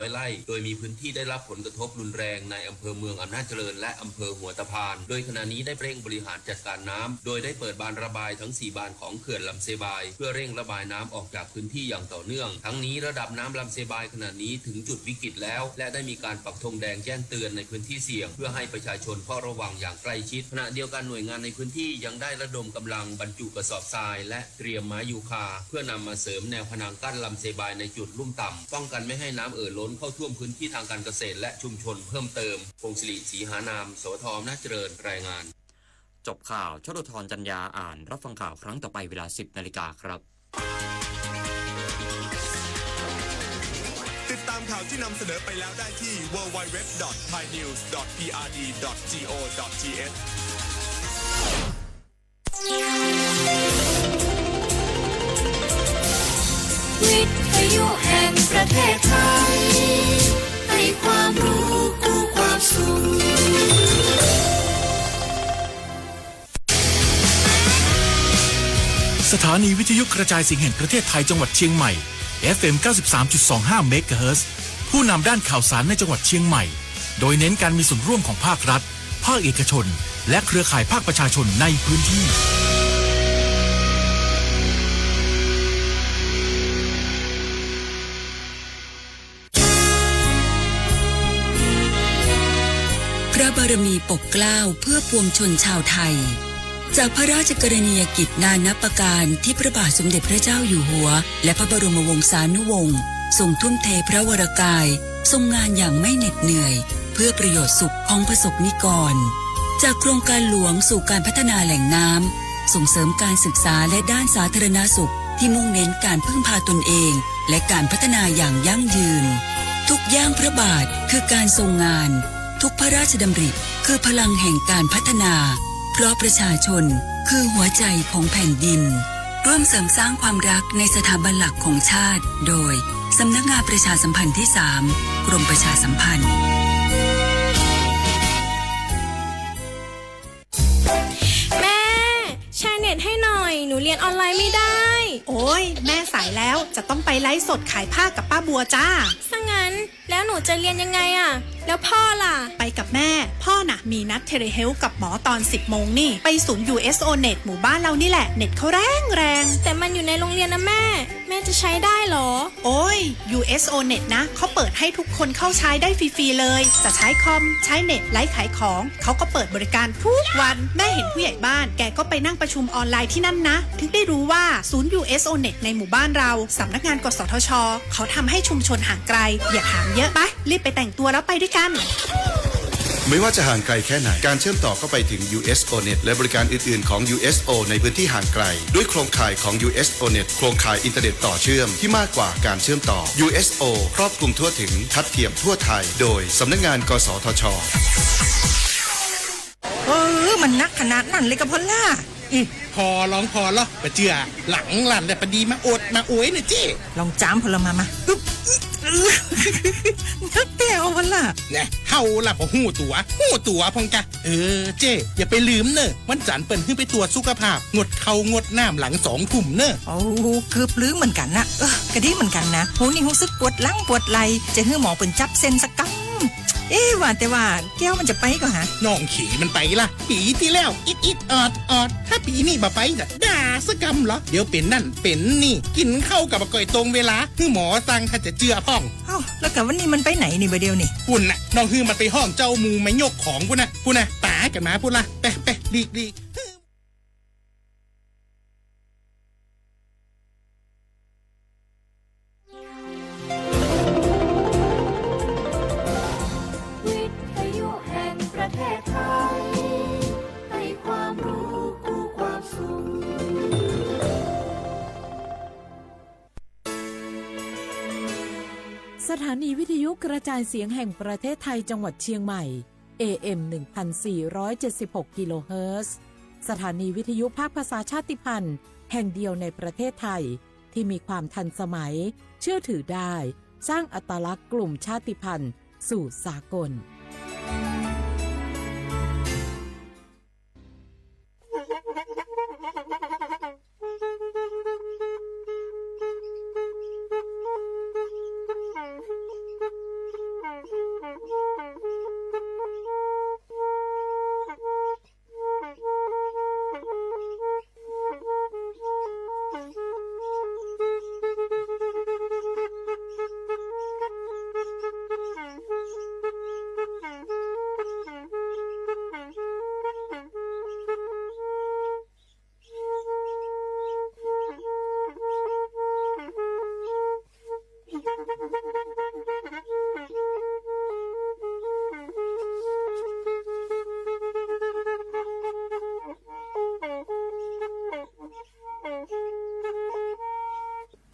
ร้อยไร่ โดยมีพื้นที่ได้รับผลกระทบรุนแรงในอำเภอเมืองอำนาจเจริญและอำเภอหัวตะพาน โดยขณะนี้ได้เร่งบริหารจัดการน้ำ โดยได้เปิดบานระบายทั้งสี่บานของเขื่อนลำเซบาย เพื่อเร่งระบายน้ำออกจากพื้นที่อย่างต่อเนื่อง ทั้งนี้ระดับน้ำลำเซบายขณะนี้ถึงจุดวิกฤตแล้ว และได้มีการปักธงแดงแจ้งเตือนในพื้นที่เสี่ยง เพื่อให้ประชาชนเฝ้าระวังอย่างใกล้ชิด ขณะเดียวกันหน่วยงานในพื้นที่ยังได้ระดมกำลังบรรจุกระสอบทราย และเตรียมไม้ยูคา เพื่อนำมาเสริมแนวพนังกั้นลำเซบายในจุดลุ่มต่ำ ป้องกันไม่ให้น้ำเอ่อล้นเข้าท่วมพื้นที่ทางการเกษตรและชุมชนเพิ่มเติม พงศิริ ศรีหานาม สวท อำนาจเจริญ รายงาน จบข่าว ชโลธร จันยา อ่าน รับฟังข่าวครั้งต่อไปเวลา สิบนาฬิกาครับ ติดตามข่าวที่นำเสนอไปแล้วได้ที่ ดับเบิลยู ดับเบิลยู ดับเบิลยู ดอท ไทยนิวส์ ดอท พีอาร์ดี ดอท จี โอ ดอท ที เอช วิทยุแห่งประเทศไทย ให้ความรู้คู่ความสุข สถานีวิทยุกระจายเสียงแห่งประเทศไทยจังหวัดเชียงใหม่ เอฟเอ็ม เก้าสิบสามจุดสองห้า เมกะเฮิรตซ์ ผู้นำด้านข่าวสารในจังหวัดเชียงใหม่ โดยเน้นการมีส่วนร่วมของภาครัฐ ภาคเอกชน และเครือข่ายภาคประชาชนในพื้นที่ พระบารมีปกเกล้าเพื่อปวงชนชาวไทย จากพระราชกรณียกิจนานับประการที่พระบาทสมเด็จพระเจ้าอยู่หัว และพระบรมวงศานุวงศ์ทรงทุ่มเทพระวรกาย ทรงงานอย่างไม่เหน็ดเหนื่อย เพื่อประโยชน์สุขของประสบนิกร จากโครงการหลวงสู่การพัฒนาแหล่งน้ำ ส่งเสริมการศึกษาและด้านสาธารณสุขที่มุ่งเน้นการพึ่งพาตนเอง และการพัฒนาอย่างยั่งยืน ทุกย่างพระบาทคือการทรงงาน ทุกพระราชดำริคือพลังแห่งการพัฒนา เพราะประชาชนคือหัวใจของแผ่นดิน ร่วมเสริมสร้างความรักในสถาบันหลักของชาติ โดย สำนักงานประชาสัมพันธ์ที่สาม กรมประชาสัมพันธ์ แม่ แชร์เน็ตให้หน่อย หนูเรียนออนไลน์ไม่ได้ โอ๊ย แม่สายแล้ว จะต้องไปไลฟ์สดขายผ้ากับป้าบัวจ้า ซะงั้น แล้วหนูจะเรียนยังไงอะ แล้วพ่อล่ะ ไปกับแม่ พ่อน่ะมีนัดเทเลเฮลท์กับหมอตอน สิบโมงนี่ ไปศูนย์ ยู เอส โอ เน็ต หมู่บ้านเรานี่แหละ เน็ตเขาแรงแรง แต่มันอยู่ในโรงเรียนนะแม่ แม่จะใช้ได้เหรอ โอ๊ย ยู เอส โอ เน็ต นะ เขาเปิดให้ทุกคนเข้าใช้ได้ฟรีๆเลย จะใช้คอม ใช้เน็ต ไลฟ์ขายของ เขาก็เปิดบริการทุกวัน แม่เห็นผู้ใหญ่บ้าน แกก็ไปนั่งประชุมออนไลน์ที่นั่นนะ ถึงได้รู้ว่าศูนย์ ยู เอส โอ เน็ต ในหมู่บ้านเรา สำนักงาน กสทช เขาทำให้ชุมชนห่างไกล อย่าถามเยอะ ไป รีบไปแต่งตัวแล้วไปด้วยกัน ไม่ว่าจะห่างไกลแค่ไหน การเชื่อมต่อก็ไปถึง ยู เอส โอ เน็ต และบริการอื่นๆของ ยู เอส โอ ในพื้นที่ห่างไกล ด้วยโครงข่ายของ ยู เอส โอ เน็ต โครงข่ายอินเทอร์เน็ตต่อเชื่อมที่มากกว่าการเชื่อมต่อ ยู เอส โอ ครอบคลุมทั่วถึง ทัดเทียมทั่วไทย โดย สำนักงาน กสทช เออ มันนักขนาดนั้นเลยกะพอลล่า อืม พอลองพอลอ ปะเจื้อ หลังหลั่นแต่ปะดีมาโอดมาโอยเน่อเจ้ ลองจามพอลมามา อึ๊บ นักแต้วพอลล่า แน่ เฮาล่ะบ่ฮู้ตั๋ว ฮู้ตั๋วพ่องกะ เออ เจ้ อย่าไปลืมเน่อ วันจันทร์เปิ้นหื้อไปตรวจสุขภาพ งดข้าวงดน้ำหลังสองทุ่มเน่อ โอ้ เกือบลืมเหมือนกันนะ เออ กะดีเหมือนกันนะ โห นี่ฮู้สึกปวดหลังปวดไหล่ จะหื้อหมอเปิ้นจับเส้นสักกำ เอ๊ะ ว่าแต่ว่าแก้วมันจะไปก่อฮะ น้องเขยมันไปละ ปีตี้แล้ว อิดอิดออดออด ถ้าปีนี้บ่ไปจะด่าสักกำเหรอ เดี๋ยวเป๋นนั่นเป๋นนี่ กิ๋นข้าวกะบ่ก่อยตรงเวลา หื้อหมอสั่งถ้าจะเจื้อพ่อง เอ้า แล้วกะวันนี้มันไปไหนนี่บ่าเดี่ยวนี่ ปุ้นน่ะ น้องหื้อมันไปฮ้องเจ้าหมู่มายกของปุ้นน่ะ ปุ้นน่ะ ป๋ากั๋นมาปุ้นละ ไปไป หลีกหลีก วิทยุแห่งประเทศไทย ให้ความรู้คู่ความสุข สถานีวิทยุกระจายเสียงแห่งประเทศไทยจังหวัดเชียงใหม่ เอ เอ็ม หนึ่งพันสี่ร้อยเจ็ดสิบหก กิโลเฮิรตซ์ สถานีวิทยุภาคภาษาชาติพันธุ์แห่งเดียวในประเทศไทย ที่มีความทันสมัย เชื่อถือได้ สร้างอัตลักษณ์กลุ่มชาติพันธุ์สู่สากล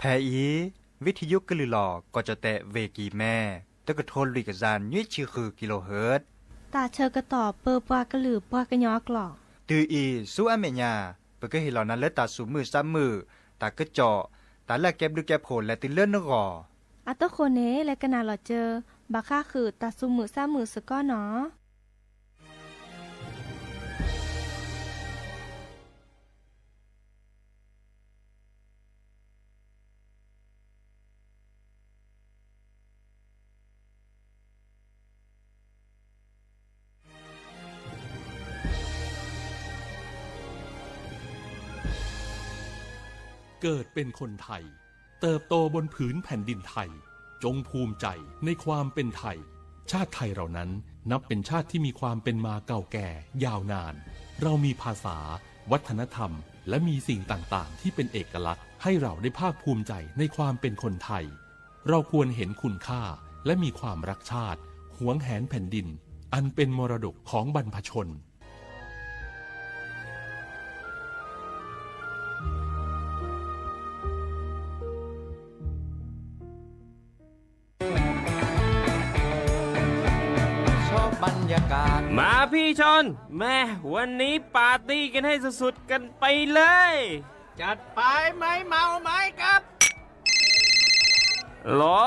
ဖဲအံၤ ဝံထယုကလုၢ်လီၢ် ကီၢ်ကၠီၣ်တဲၣ် ဝ့ၢ်ကံၢ်မဲ တကထိလွံၢ်ကယၤနွံဆံဃုကံလိၢ်ဟၢၣ် တၢ်ဆၢကတီၢ်ပၢပှၤကလုာ်ပှၤကညီအကျိာ် တုၤအံၤဆူအမဲာ်ညါ ပကဟ့ၣ်လီၤနၤလၢတၢ်သူၣ်မုာ်သးမုာ်, တၢ်ကစီၣ်, တၢ်လၢအကဲဘျုးကဲဖှိၣ်လဲၤတုၤလၢနဂီၢ်. အတဃိန့ၣ် လဲၤကနၣ်လီၤစၢၤ ဘၣ်ဃးဃုာ်တၢ်သူၣ်မုာ်သးမုာ်စ့ၢ်ကီးနီၤ. เกิดเป็นคนไทย เติบโตบนผืนแผ่นดินไทย จงภูมิใจในความเป็นไทย ชาติไทยเรานั้นนับเป็นชาติที่มีความเป็นมาเก่าแก่ยาวนาน เรามีภาษา วัฒนธรรม และมีสิ่งต่างๆ ที่เป็นเอกลักษณ์ ให้เราได้ภาคภูมิใจในความเป็นคนไทย เราควรเห็นคุณค่า และมีความรักชาติ หวงแหนแผ่นดิน อันเป็นมรดกของบรรพชน มาพี่ชน แม่ วันนี้ปาร์ตี้กันให้สุดๆ กันไปเลย จัดไป ไม่เมาไม่ขับ หรอ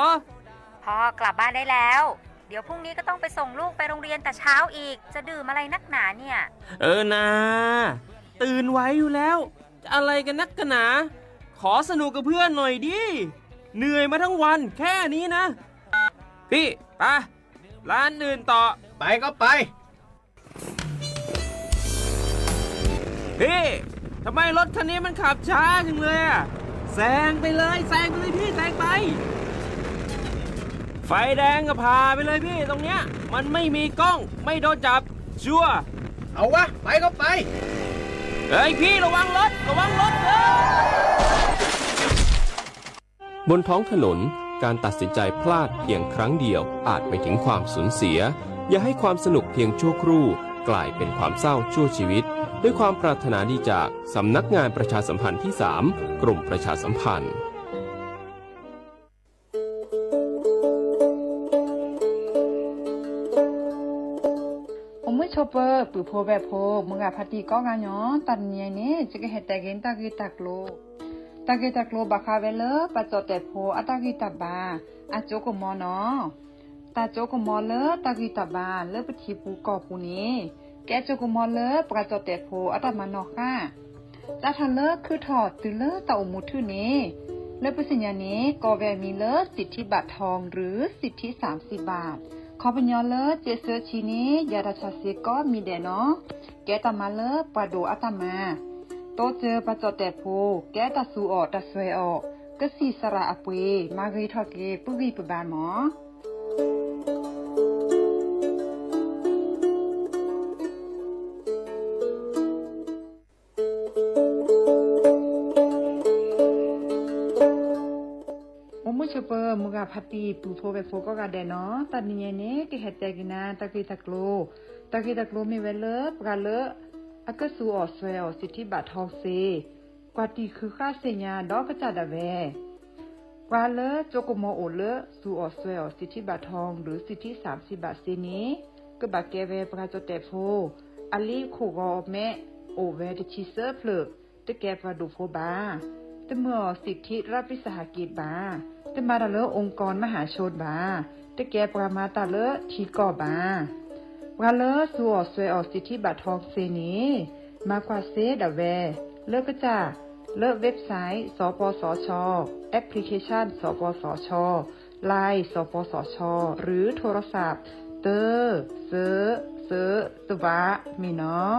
พ่อกลับบ้านได้แล้ว เดี๋ยวพรุ่งนี้ก็ต้องไปส่งลูกไปโรงเรียนแต่เช้าอีก จะดื่มอะไรนักหนาเนี่ย เออนา ตื่นไวอยู่แล้ว จะอะไรกันนักกันหนา ขอสนุกกับเพื่อนหน่อยดิ เหนื่อยมาทั้งวันแค่นี้นะ พี่ ไป ร้านอื่นต่อ ไปก็ไป พี่ ทำไมรถคันนี้มันขับช้าจังเลยอะ แซงไปเลย แซงไปเลยพี่ แซงไป ไฟแดงก็ผ่าไปเลยพี่ ตรงเนี้ย มันไม่มีกล้อง ไม่โดนจับ ชัวร์ เอาวะ ไปก็ไป เฮ้ยพี่ ระวังรถ ระวังรถ เฮ้ย บนท้องถนน การตัดสินใจพลาดเพียงครั้งเดียวอาจไปถึงความสูญเสีย อย่าให้ความสนุกเพียงชั่วครู่กลายเป็นความเศร้าชั่วชีวิต ด้วยความปรารถนาดีจากสำนักงานประชาสัมพันธ์ที่สาม กรมประชาสัมพันธ์ အိၣ်မုာ်ဆိးပၢၤ ပုၢ်ဖိဝဲၢ်ဖိ မုၢ်ဂၤဖါတံၢ်ကိးဂၤညီ, တၢ်တနံၤအံၤန့ၣ် ယကဟဲတဲက့ၤတၢ်ဂ့ၢ်တၢ်ကျိၤ, တၢ်ဂ့ၢ်တၢ်ကျိၤဘၣ်ဃးဝဲလၢ ပှၤကၠီၣ်တဲာ်ဖိအတၢ်ဂံၢ်တၢ်ဘါ အစိကမီၤနီၤ. တၢ်စိကမီၤလၢတၢ်ဂံၢ်တၢ်ဘါလၢပထံပူၤကီၢ်ပူၤန့ၣ် ကဲစိကမီၤလၢပှၤကၠီၣ်တဲာ်ဖိအတၢ်မၤနီၣ်ဃာ် တၢ်ထီၣ်လၢခုထီၣ်တုၤလၢတၢ်အိၣ်မူထူၣ်န့ၣ် လၢပသ့ၣ်ညါန့ၣ် ကိးဝဲအမံၤလၢ สิทธิบัตรทอง หรือ สิทธิสามสิบบาท ခီပညီလၢ စ့းဆၢဆံန့ၣ် ယၤတၢ်ဆါစ့ကိးမံၤဒဲးနီၤ, ကဲတၢ်မၤလၢပှၤဒိၣ်အတၢ်မၤ, တိစၢၤပှၤကၠီၣ်တဲာ်ဖိ ကဲတၢ်သူအီၣ်တၢ်စွဲအီၣ် ကစံၣ်စရၣ်အပှ့ၤ မၤဂ့ၤထီၣ်က့ၤပဂံၢ်ပဘါမး. အိၣ်မုာ်ဆိးပၢၤ မုၢ်ဂၤဖါတံၢ် ပုၢ်ဖိဝဲၢ်ဖိကိးဂၤဒဲးနီၤ, တၢ်တနံၤအံၤန့ၣ် ကဟဲတဲက့ၤနၤတၢ်ဂ့ၢ်တၢ်ကျိၤ, တၢ်ဂ့ၢ်တၢ်ကျိၤမ့ၢ်ဝဲလၢ ပှၤလၢ အကသူအီၣ်စွဲအီၣ် สิทธิบัตรทอง စ့ ကွၢ်တံၢ်ဃုာ်ဃာ်သ့ၣ်ညါဒီးကစၢ်ဒၣ်ဝဲ ပှၤလၢစိကမီၤအိၣ်လၢ သူအီၣ်စွဲအီၣ် สิทธิบัตรทอง หรือ สิทธิสามสิบบาท စ့န့ၣ် ကဘၣ်ကဲဝဲပှၤကၠီၣ်တဲာ်ဖိ အလံာ်ခိၣ်ဂီၤမဲ အိၣ်ဝဲတဆံသၢဖျၢၣ်, တကဲပှၤဒိၣ်ဖိဘၣ်, တမၢအီၤ สิทธิรัฐวิสาหกิจ ဘၣ်, တမၤတၢ်လၢ องค์กรมหาชน ဘၣ်, တကဲပှၤမၤတၢ်လၢထံကီၢ်ဘၣ်. ပှၤလၢသူအီၣ်စွဲအီၣ် สิทธิบัตรทอง စ့န့ၣ် မၤကွၢ်စ့ဒၣ်ဝဲ လၢကစၢ် လၢ website สปสช application สปสช Line สปสช หรือ โทรศัพท์ သၢ သၢ သၢ သၢ ဘၣ် မ့ၢ်နီၤ.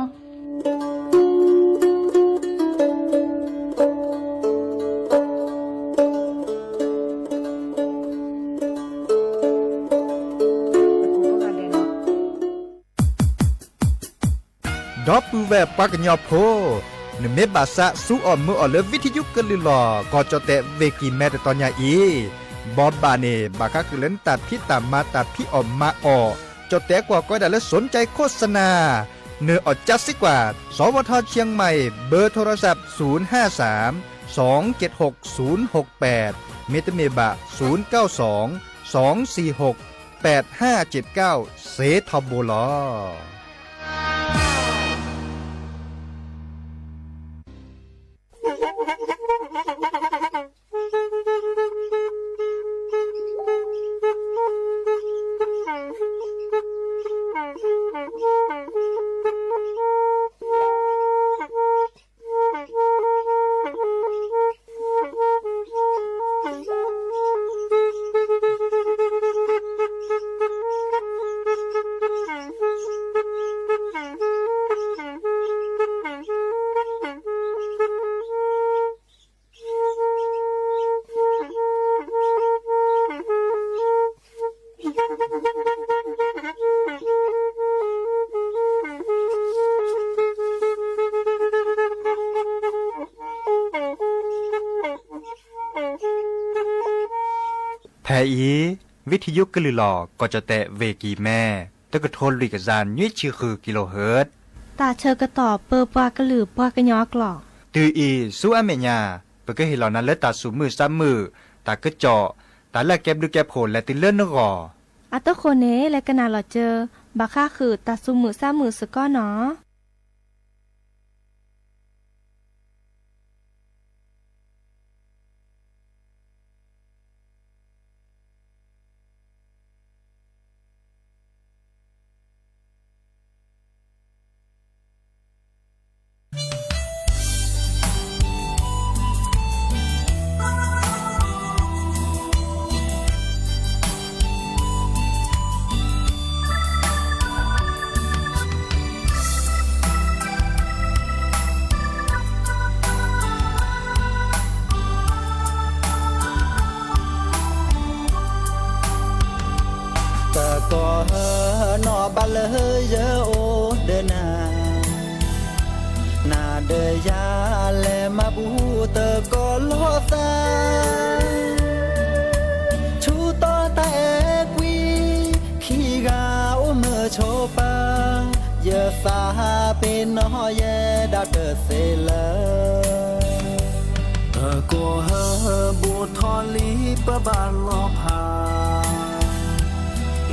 ဒီပုၢ်ဝဲၢ်ပှၤကညီဖိ, နမ့ၢ်ဘၣ်သးသူအီၣ်မုာ်အီၣ်လၢ ဝံထယုကလုၢ်လီၢ် ကီၢ်ကၠီၣ်တဲၣ် ဝ့ၢ်ကံၢ်မဲ တတီၤညါအံၤ, ဘီဘၣ်န့ၣ် ဘၣ်ဃးဃုာ်လၢနတၢ်ဖံးတၢ်မၤ တၢ်ဖံးအီၣ်မၤအီၣ်, ကၠီၣ်တဲၣ်ကွၢ်ကီဒၣ်လၢ สนใจโฆษณา နၢၤအီၣ်ကၠၢစ့ကွၢ် สวท เชียงใหม่ เบอร์โทรศัพท์ ศูนย์ห้าสาม ศูนย์เก้าสอง สองเจ็ดหก ศูนย์หกแปด မ့တမ့ၢ်ဘၣ် ศูนย์เก้าสอง สองสี่หก แปดห้าเจ็ดเก้า စ့ထီဘိလီၤ. ဖဲအံၤ ဝံထံယုကလုၢ်လီၤ ကီၢ်ကၠီၣ်တဲၣ် ဝ့ၢ်ကံၢ်မဲ တကထိလွံၢ်ကယၤ နွံဆံဃု kilohertz တၢ်ဆၢကတီၢ်ပၢပှၤကလုာ်ပှၤကညီအကျိာ်. တုၤအံၤဆူအမဲာ်ညါ ပကဟ့ၣ်လီၤနၤလၢတၢ်သူၣ်မုာ်သးမုာ်, တၢ်ကစီၣ်, တၢ်လၢအကဲဘျုးကဲဖှိၣ်လဲၤတုၤလၢနဂီၢ်. အတဃိန့ၣ် လဲၤကနၣ်လီၤစၢၤ ဘၣ်ဃးဃုာ်တၢ်သူၣ်မုာ်သးမုာ်စ့ၢ်ကီးနီၤ. တကီၢ်ဧၢ, နီၢ်ဘၣ်လၢယအိၣ်ဒီးနၤ, နၤဒီးယၤလဲၤမၤဘူၣ်တကီၢ်လီၤသး, ဆူတီတၢ်အဲၣ်ကွံ ခံဂၤအိၣ်မုာ်ဆိးပၢၤ, ယသးပ့ၤနီၣ်ယဲဒၣ်တသ့လၢၤ. တကီၢ်ဧၢ, ဘူးထီၣ်လံပဘၣ်လီၤဖး,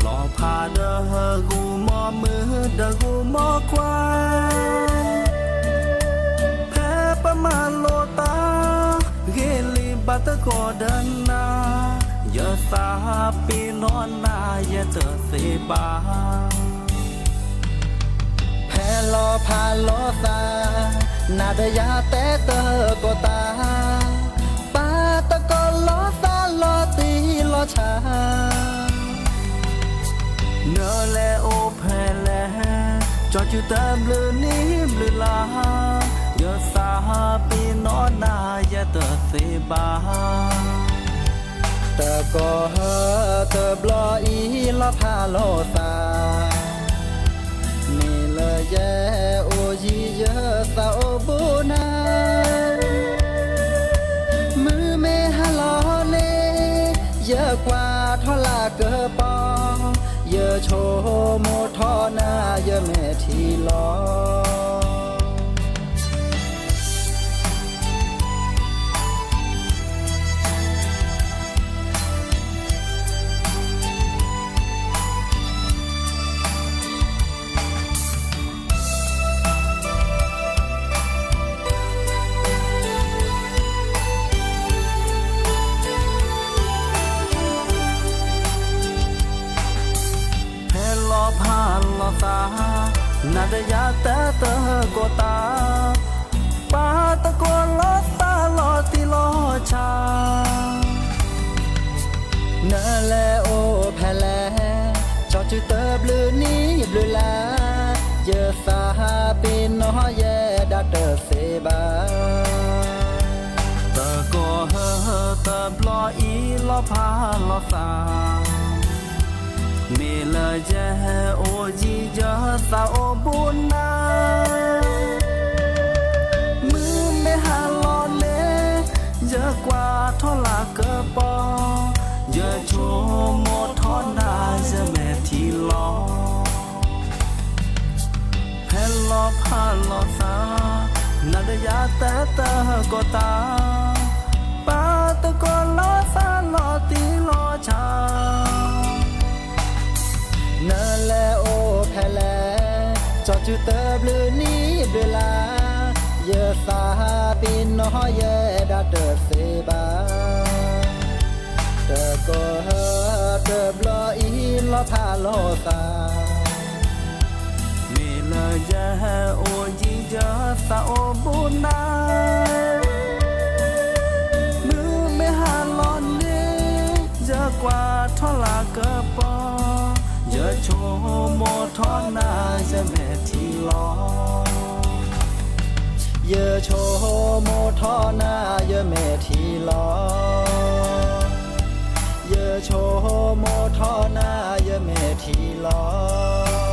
လီၤဖးဒီးဂုာ်မီၢ်မုာ်ဒီးဂုာ်မီၢ်ခွါ, ဖဲပမၤလိာ်တၢ်ဂ့ၢ်လံဘၣ်တကီၢ်ဒီးနၤ, ယသးပ့ၤနီၣ်နၤယဲတသ့ဘၣ်. ဖဲလီၤဖးလီၤသး, နၤဒီးယၤတဲတကီၢ်တၢ်, ပာ်တကီၢ်လီၤသးလီၤတံၢ်လီၤဆဲး, နလဲၤအိၣ်ဖဲလဲၣ်, ကၠီစုတဘျုးနံၣ်ဘျုးလါ, ယသးပ့ၤနီၣ်နၤယဲတသ့ဘၣ်. တကီၢ်ဧၢ, တဘျီအံၤလီၤဖးလီၤသး, မ့ၢ်လၢယဲအိၣ်ယံၤယသးအိၣ်ဘူးနၤ, မုၢ်မ့ၢ်ဟါလီၤန့ၣ်, ယကွၢ်ထီၣ်လၢကပီၤ, ယဆိကမိၣ်ထီၣ်နၤ ယမဲာ်ထံလီၤ. ဖဲလီၤဖးလီၤသး, နၤဒီးယၤတဲတကီၢ်တၢ်, ပာ်တကီၢ်လီၤသးလီၤတံၢ်လီၤဆဲး, နလဲၤအိၣ်ဖဲလဲၣ်, ကၠီစုတဘျုးနံၣ်ဘျုးလါ, ယသးပ့ၤနီၣ်ယဲဒၣ်တသ့ဘၣ်. တကီၢ်ဧၢ, တဘျီအံၤလီၤဖးလီၤသး, မ့ၢ်လၢယဲအိၣ်ယံၤယသးအိၣ်ဘူးနၤ, မုၢ်မ့ၢ်ဟါလီၤန့ၣ်, ယကွၢ်ထီၣ်လၢကပီၤ, ယဆိကမိၣ်ထီၣ်နၤ ယမဲာ်ထံလီၤ. ဖဲလီၤဖးလီၤသး, နၤဒီးယၤတဲတကီၢ်တၢ်, တုၤတဘျုးနံၣ်ဘျုးလါ, ယသးပ့ၤနီၣ်ယဲဒၣ်တသ့ဘၣ်, တကတဘျီအံၤလီၤဖးလိာ်သး, မ့ၢ်လၢယဟဲအိၣ်ယံၤယသးအိၣ်ဘူးနၤ, မုၢ်မ့ၢ်ဟါလီၤန့ၣ် ယကွၢ်ထီၣ်လၢကပီၤ, ယဆိကမိၣ်ထီၣ်နၤ ယမဲာ်ထံလီၤ, ယဆိကမိၣ်ထီၣ်နၤ ယမဲာ်ထံလီၤ, ယဆိကမိၣ်ထီၣ်နၤ ယမဲာ်ထံလီၤ.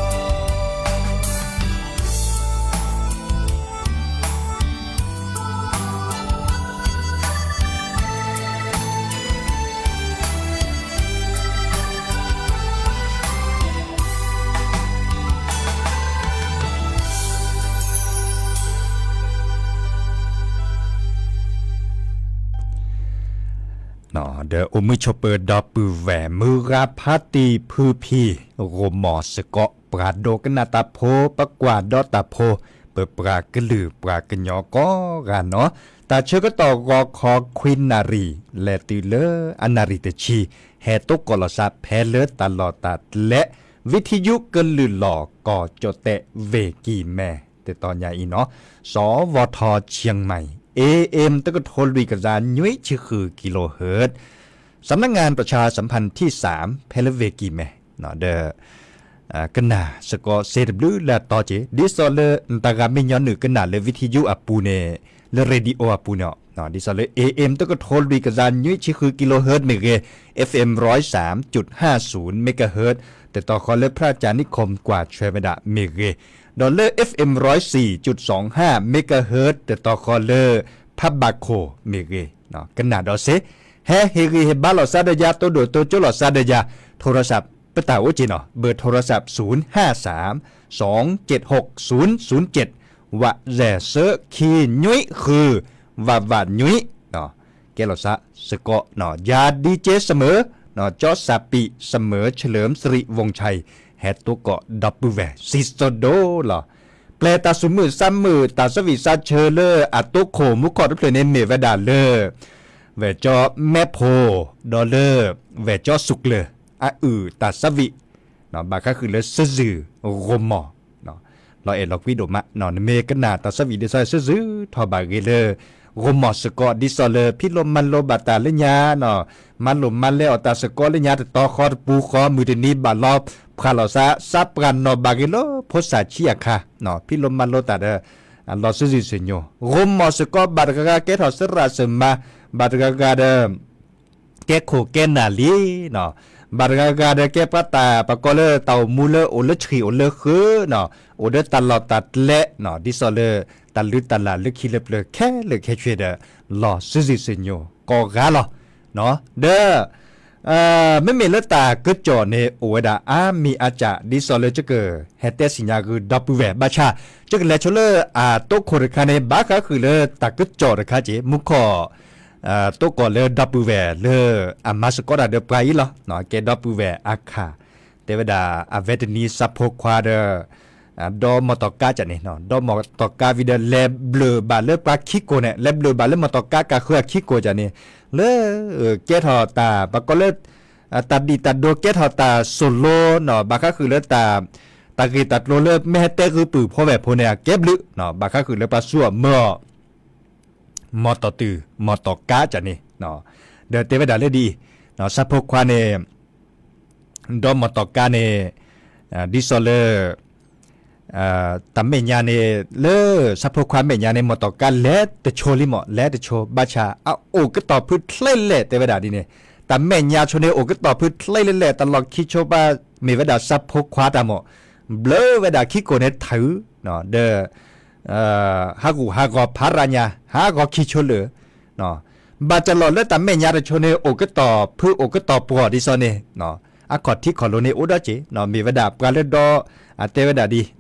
ဒီးအိၣ်မုာ်ဆိးပၢၤဒီပုၢ်ဝဲၢ် မုၢ်ဂၤဖါတံၢ်ဖုဖံ ဂိၢ်မီၢ်စ့ၢ်ကီး ပှၤဒိကနၣ်တၢ်ဖိ ပကွၢ်ဒီးတၢ်ဖိ ပပှၤကလုာ်ပှၤကညီကိးဂၤနီၤ, တၢ်ဆၢကတီၢ်ဂီၤခီခွံနၣ်ရံၣ် လဲၤတုၤလၢအနၣ်ရံၣ်တဆံ ဟဲသကိးလီၤသးဖဲလၢတၢ်လီၢ်တၢ်ကျဲ ဝံထံယုကလုၢ်လီၢ်ကီၢ်ကၠိၣ်တဲၣ်ဝ့ၢ်ကံၢ်မဲ တတီၤညါအံၤနီၤ, စီၤဝီၤထီၣ် เชียงใหม่ เอเอ็ม တကထိလွံၢ်ကယၤနွံဆံဃုကီၢ်ခိၣ်ဟၢၣ် สำนักงานประชาสัมพันธ์ที่สาม ဖဲလၢဝ့ၢ်ကံၢ်မဲ ဒီး ကနၣ်စ့ၢ်ကီးစ့တဘျုးလၢအတီက့ၤ ဒ်သိးလၢနတၢ်ဂၤမ့ၢ်ညီနုၢ်ကနၣ်လၢ ဝံထံယုအပူၤန့ၣ် လၢ radio အပူၤန့ၣ် ဒ်သိးလၢ เอเอ็ม တကထိလွံၢ်ကယၤနွံဆံဃုကီၢ်ခိၣ်ဟၢၣ်မ့ၢ်ဂ့ၤ, เอฟเอ็ม ร้อยสามจุดห้าศูนย์ megahertz တတီၤဃီလၢ พระอาจารย์นิคม ကွၢ်ထွဲဝဲဒၣ်မ့ၢ်ဂ့ၤ, ဒီးလၢ เอฟเอ็ม ร้อยสี่จุดสองห้า megahertz တတီၤဃီလၢ พระบาโค မ့ၢ်ဂ့ၤ, ကနၣ်ဒီးစ့ ဟဲဟ့ၣ်ဂံၢ်ဟ့ၣ်ဘါလီၤသးဒီးယၤ တိၢ်ဒိၣ်တိၢ်ကၠိလိာ်သးဒီးယၤ, โทรศัพท์ ပတၢ်အိၣ်က့ၤနီၤ, เบอร์โทรศัพท์ ศูนย์ห้าสาม สองเจ็ดหก ศูนย์ศูนย์เจ็ด ဝးစဲး သၢခံနွံဃု ဝးဝးနွံ ကဲလီၤသးစ့ၢ်ကီး, ယၤ DJ เสมอ ကၠီစၣ်ပံး เสมอ เฉลิมสิริวงศ์ชัย ဟဲသကိးဒီပုၢ်ဝဲၢ်စံးသိဒိၣ်လီၤ. ပျဲတၢ်သူၣ်မုာ်သးမုာ် တၢ်ဆၢဝံၣ်စးဆၢလၢအတိခိၣ်မူခိၣ်တဖျၢၣ်န့ၣ် မ့ၢ်ဝဲဒၣ်လၢ ဝဲၢ်ကၠီမဲဖိ ဒီးလၢ ဝဲၢ်ကၠီစူၣ်ကျၢၤ အအုၣ်တၢ်ဆၢဝံၣ် ဘၣ်ဃးဃုာ်လၢစုၣ်စုၣ်ဂိၢ်မီၢ် လီၤအဲၣ်လီၤကွံဒိၣ်မး, နမ့ၢ်ကနၣ်တၢ်ဆၢဝံၣ်ဒ်သိးစုၣ်စုၣ်ထီၣ်ဘၣ်ဂ့ၤလၢ ဂိၢ်မီၢ်စ့ၢ်ကီး ဒ်သိးလၢဖံးလိမၤလိဘၣ်တၢ်လၢညါ, မၤလိမၤလဲအီၣ်တၢ်စ့ၢ်ကီးလၢညါ တတီၤဃီတပူၤဃီ မုၢ်တနံၤဘၣ်လီၤဖှၣ်လီၤသး သးပှၢ်နီၣ်ဘၣ်ဂ့ၤလၢဖိသၣ်ဆံးအခါ, ဖံးလိမၤလိတၢ်ဒီး လီၤစုၣ်စုၣ်စုၣ်ညိ, ဂိၢ်မီၢ်စ့ၢ်ကီး ဘၣ်တဂၤဂၤကဲထီၣ်သရၣ်စၢၤမါ, ဘၣ်တဂၤဂၤဒီး ကဲခိၣ်ကဲနၢ်လံ, ဘၣ်တဂၤဂၤဒီးကဲပှၤတၢ်ပှၤကိးလၢတၢ်အိၣ်မူလၢအိၣ်လၢဆှံအိၣ်လၢဃု, အိၣ်ဒီးတၢ်လီၢ်တၢ်ကျဲ, ဒ်သိးလၢတၢ်လုၢ်တၢ်လၢ်လၢခံလၢပျၢၤခဲလၢာ်ခဲဆ့ဒီး လီၤစုၣ်စုၣ်စုၣ်ညိကိးဂၤလီၤ. ဒီး မ့မ့ၢ်လၢတၢ်ကစီၣ်န့ၣ် အိၣ်ဝဲဒၣ်အါမံၤအါစှၤ ဒ်သိးလၢယကဟဲတဲစံၣ်ညါဂုာ်ဒီပုၢ်ဝဲၢ် ဘၣ်ဆၣ် ယကလဲၤဆိလၢအတိခိၣ်တခါန့ၣ် ဘၣ်ဃးဃုာ်လၢတၢ်ကစီၣ်တခါက့ၤ မူခိၣ် သကိးလၢဒီပုၢ်ဝဲၢ်လၢအမၤသကိးတၢ်ဒီးပှၤအံၤလီၤ. ကဲဒီပုၢ်ဝဲၢ်အခါ တဲဝဲဒၣ် အဝဲတနံၤဆၣ်ဖိခွါဒီး ဒီးမီၢ်တီၢ်ကါကန့ၣ် ဒီးမီၢ်တီၢ်ကါဝံၤဒီး လဲၤဘျုးဘၣ်လၢပှၤခံကိၢ်န့ၣ် လဲၤဘျုးဘၣ်လၢမီၢ်တီၢ်ကါကဃုအခံကိၢ်ကန့ၣ် လၢ ကဲထီၣ်တၢ် ပှၤကိးလၢ တၢ်ဒံၣ်တၢ်ဒိ ကဲထီၣ်တၢ်စိၢ်လိနီၤ ဘၣ်ဃးဃုာ်လၢ တၢ်ဂ့ၢ်တၢ်ကျိၤလၢမ့ၢ်ဟဲတဲဂုာ်ပုၢ်ဖိဝဲၢ်ဖိန့ၣ် အကဲဘျုး ဘၣ်ဃးဃုာ်လၢပှၤစူၢ်အီၤမၢအီၤ မီၢ်တီၢ်တုၤ မီၢ်တီၢ်ကါကန့ၣ် ဒီးတဲဝဲဒၣ်လၢဒ်အံၤ ဆၣ်ဖိခွါန့ၣ် ဒီးမီၢ်တီၢ်ကါန့ၣ် ဒ်သိးလၢ တၢ်မဲာ်ညါန့ၣ် လၢဆၣ်ဖိခွါမဲာ်ညါန့ၣ် မီၢ်တီၢ်ကါလဲၤတဆိလံမး လဲၤတဆိ ဘၣ်ဆၣ်အအိၣ်ကတီၢ်ဖုချ့လဲၣ် တဲဝဲဒၣ်ဒ်န့ၣ် တၢ်မဲာ်ညါဆိန့ၣ် အိၣ်ကတီၢ်ဖုချ့လဲၣ်လဲၣ် တၢ်လီၢ်ခံဆိဘၣ် မ့ၢ်ဝဲဒၣ်ဆၣ်ဖိခွါတၢ်မး ဘျုးဝဲဒၣ်ခံကိၢ်န့ၣ်ထၢၣ် ဒီး ဟးဂူာ်ဟးဂီၤဖးရၤညါ ဟးဂီၤခံဆိလၢာ် ဘၣ်တၢ်လီၢ်လၢတၢ်မဲာ်ညါတဆိန့ၣ် အိၣ်ကတီၢ်ဖုအိၣ်ကတီၢ်ပှီၢ်ဒ်သိးန့ၣ် အခီၣ်ထံးခီၣ်လိၤန့ၣ်အိၣ်ဒီးက့ၤ မ့ၢ်ဝဲဒၣ်ပှၤလၢဒီ တဲဝဲဒၣ်ဒ်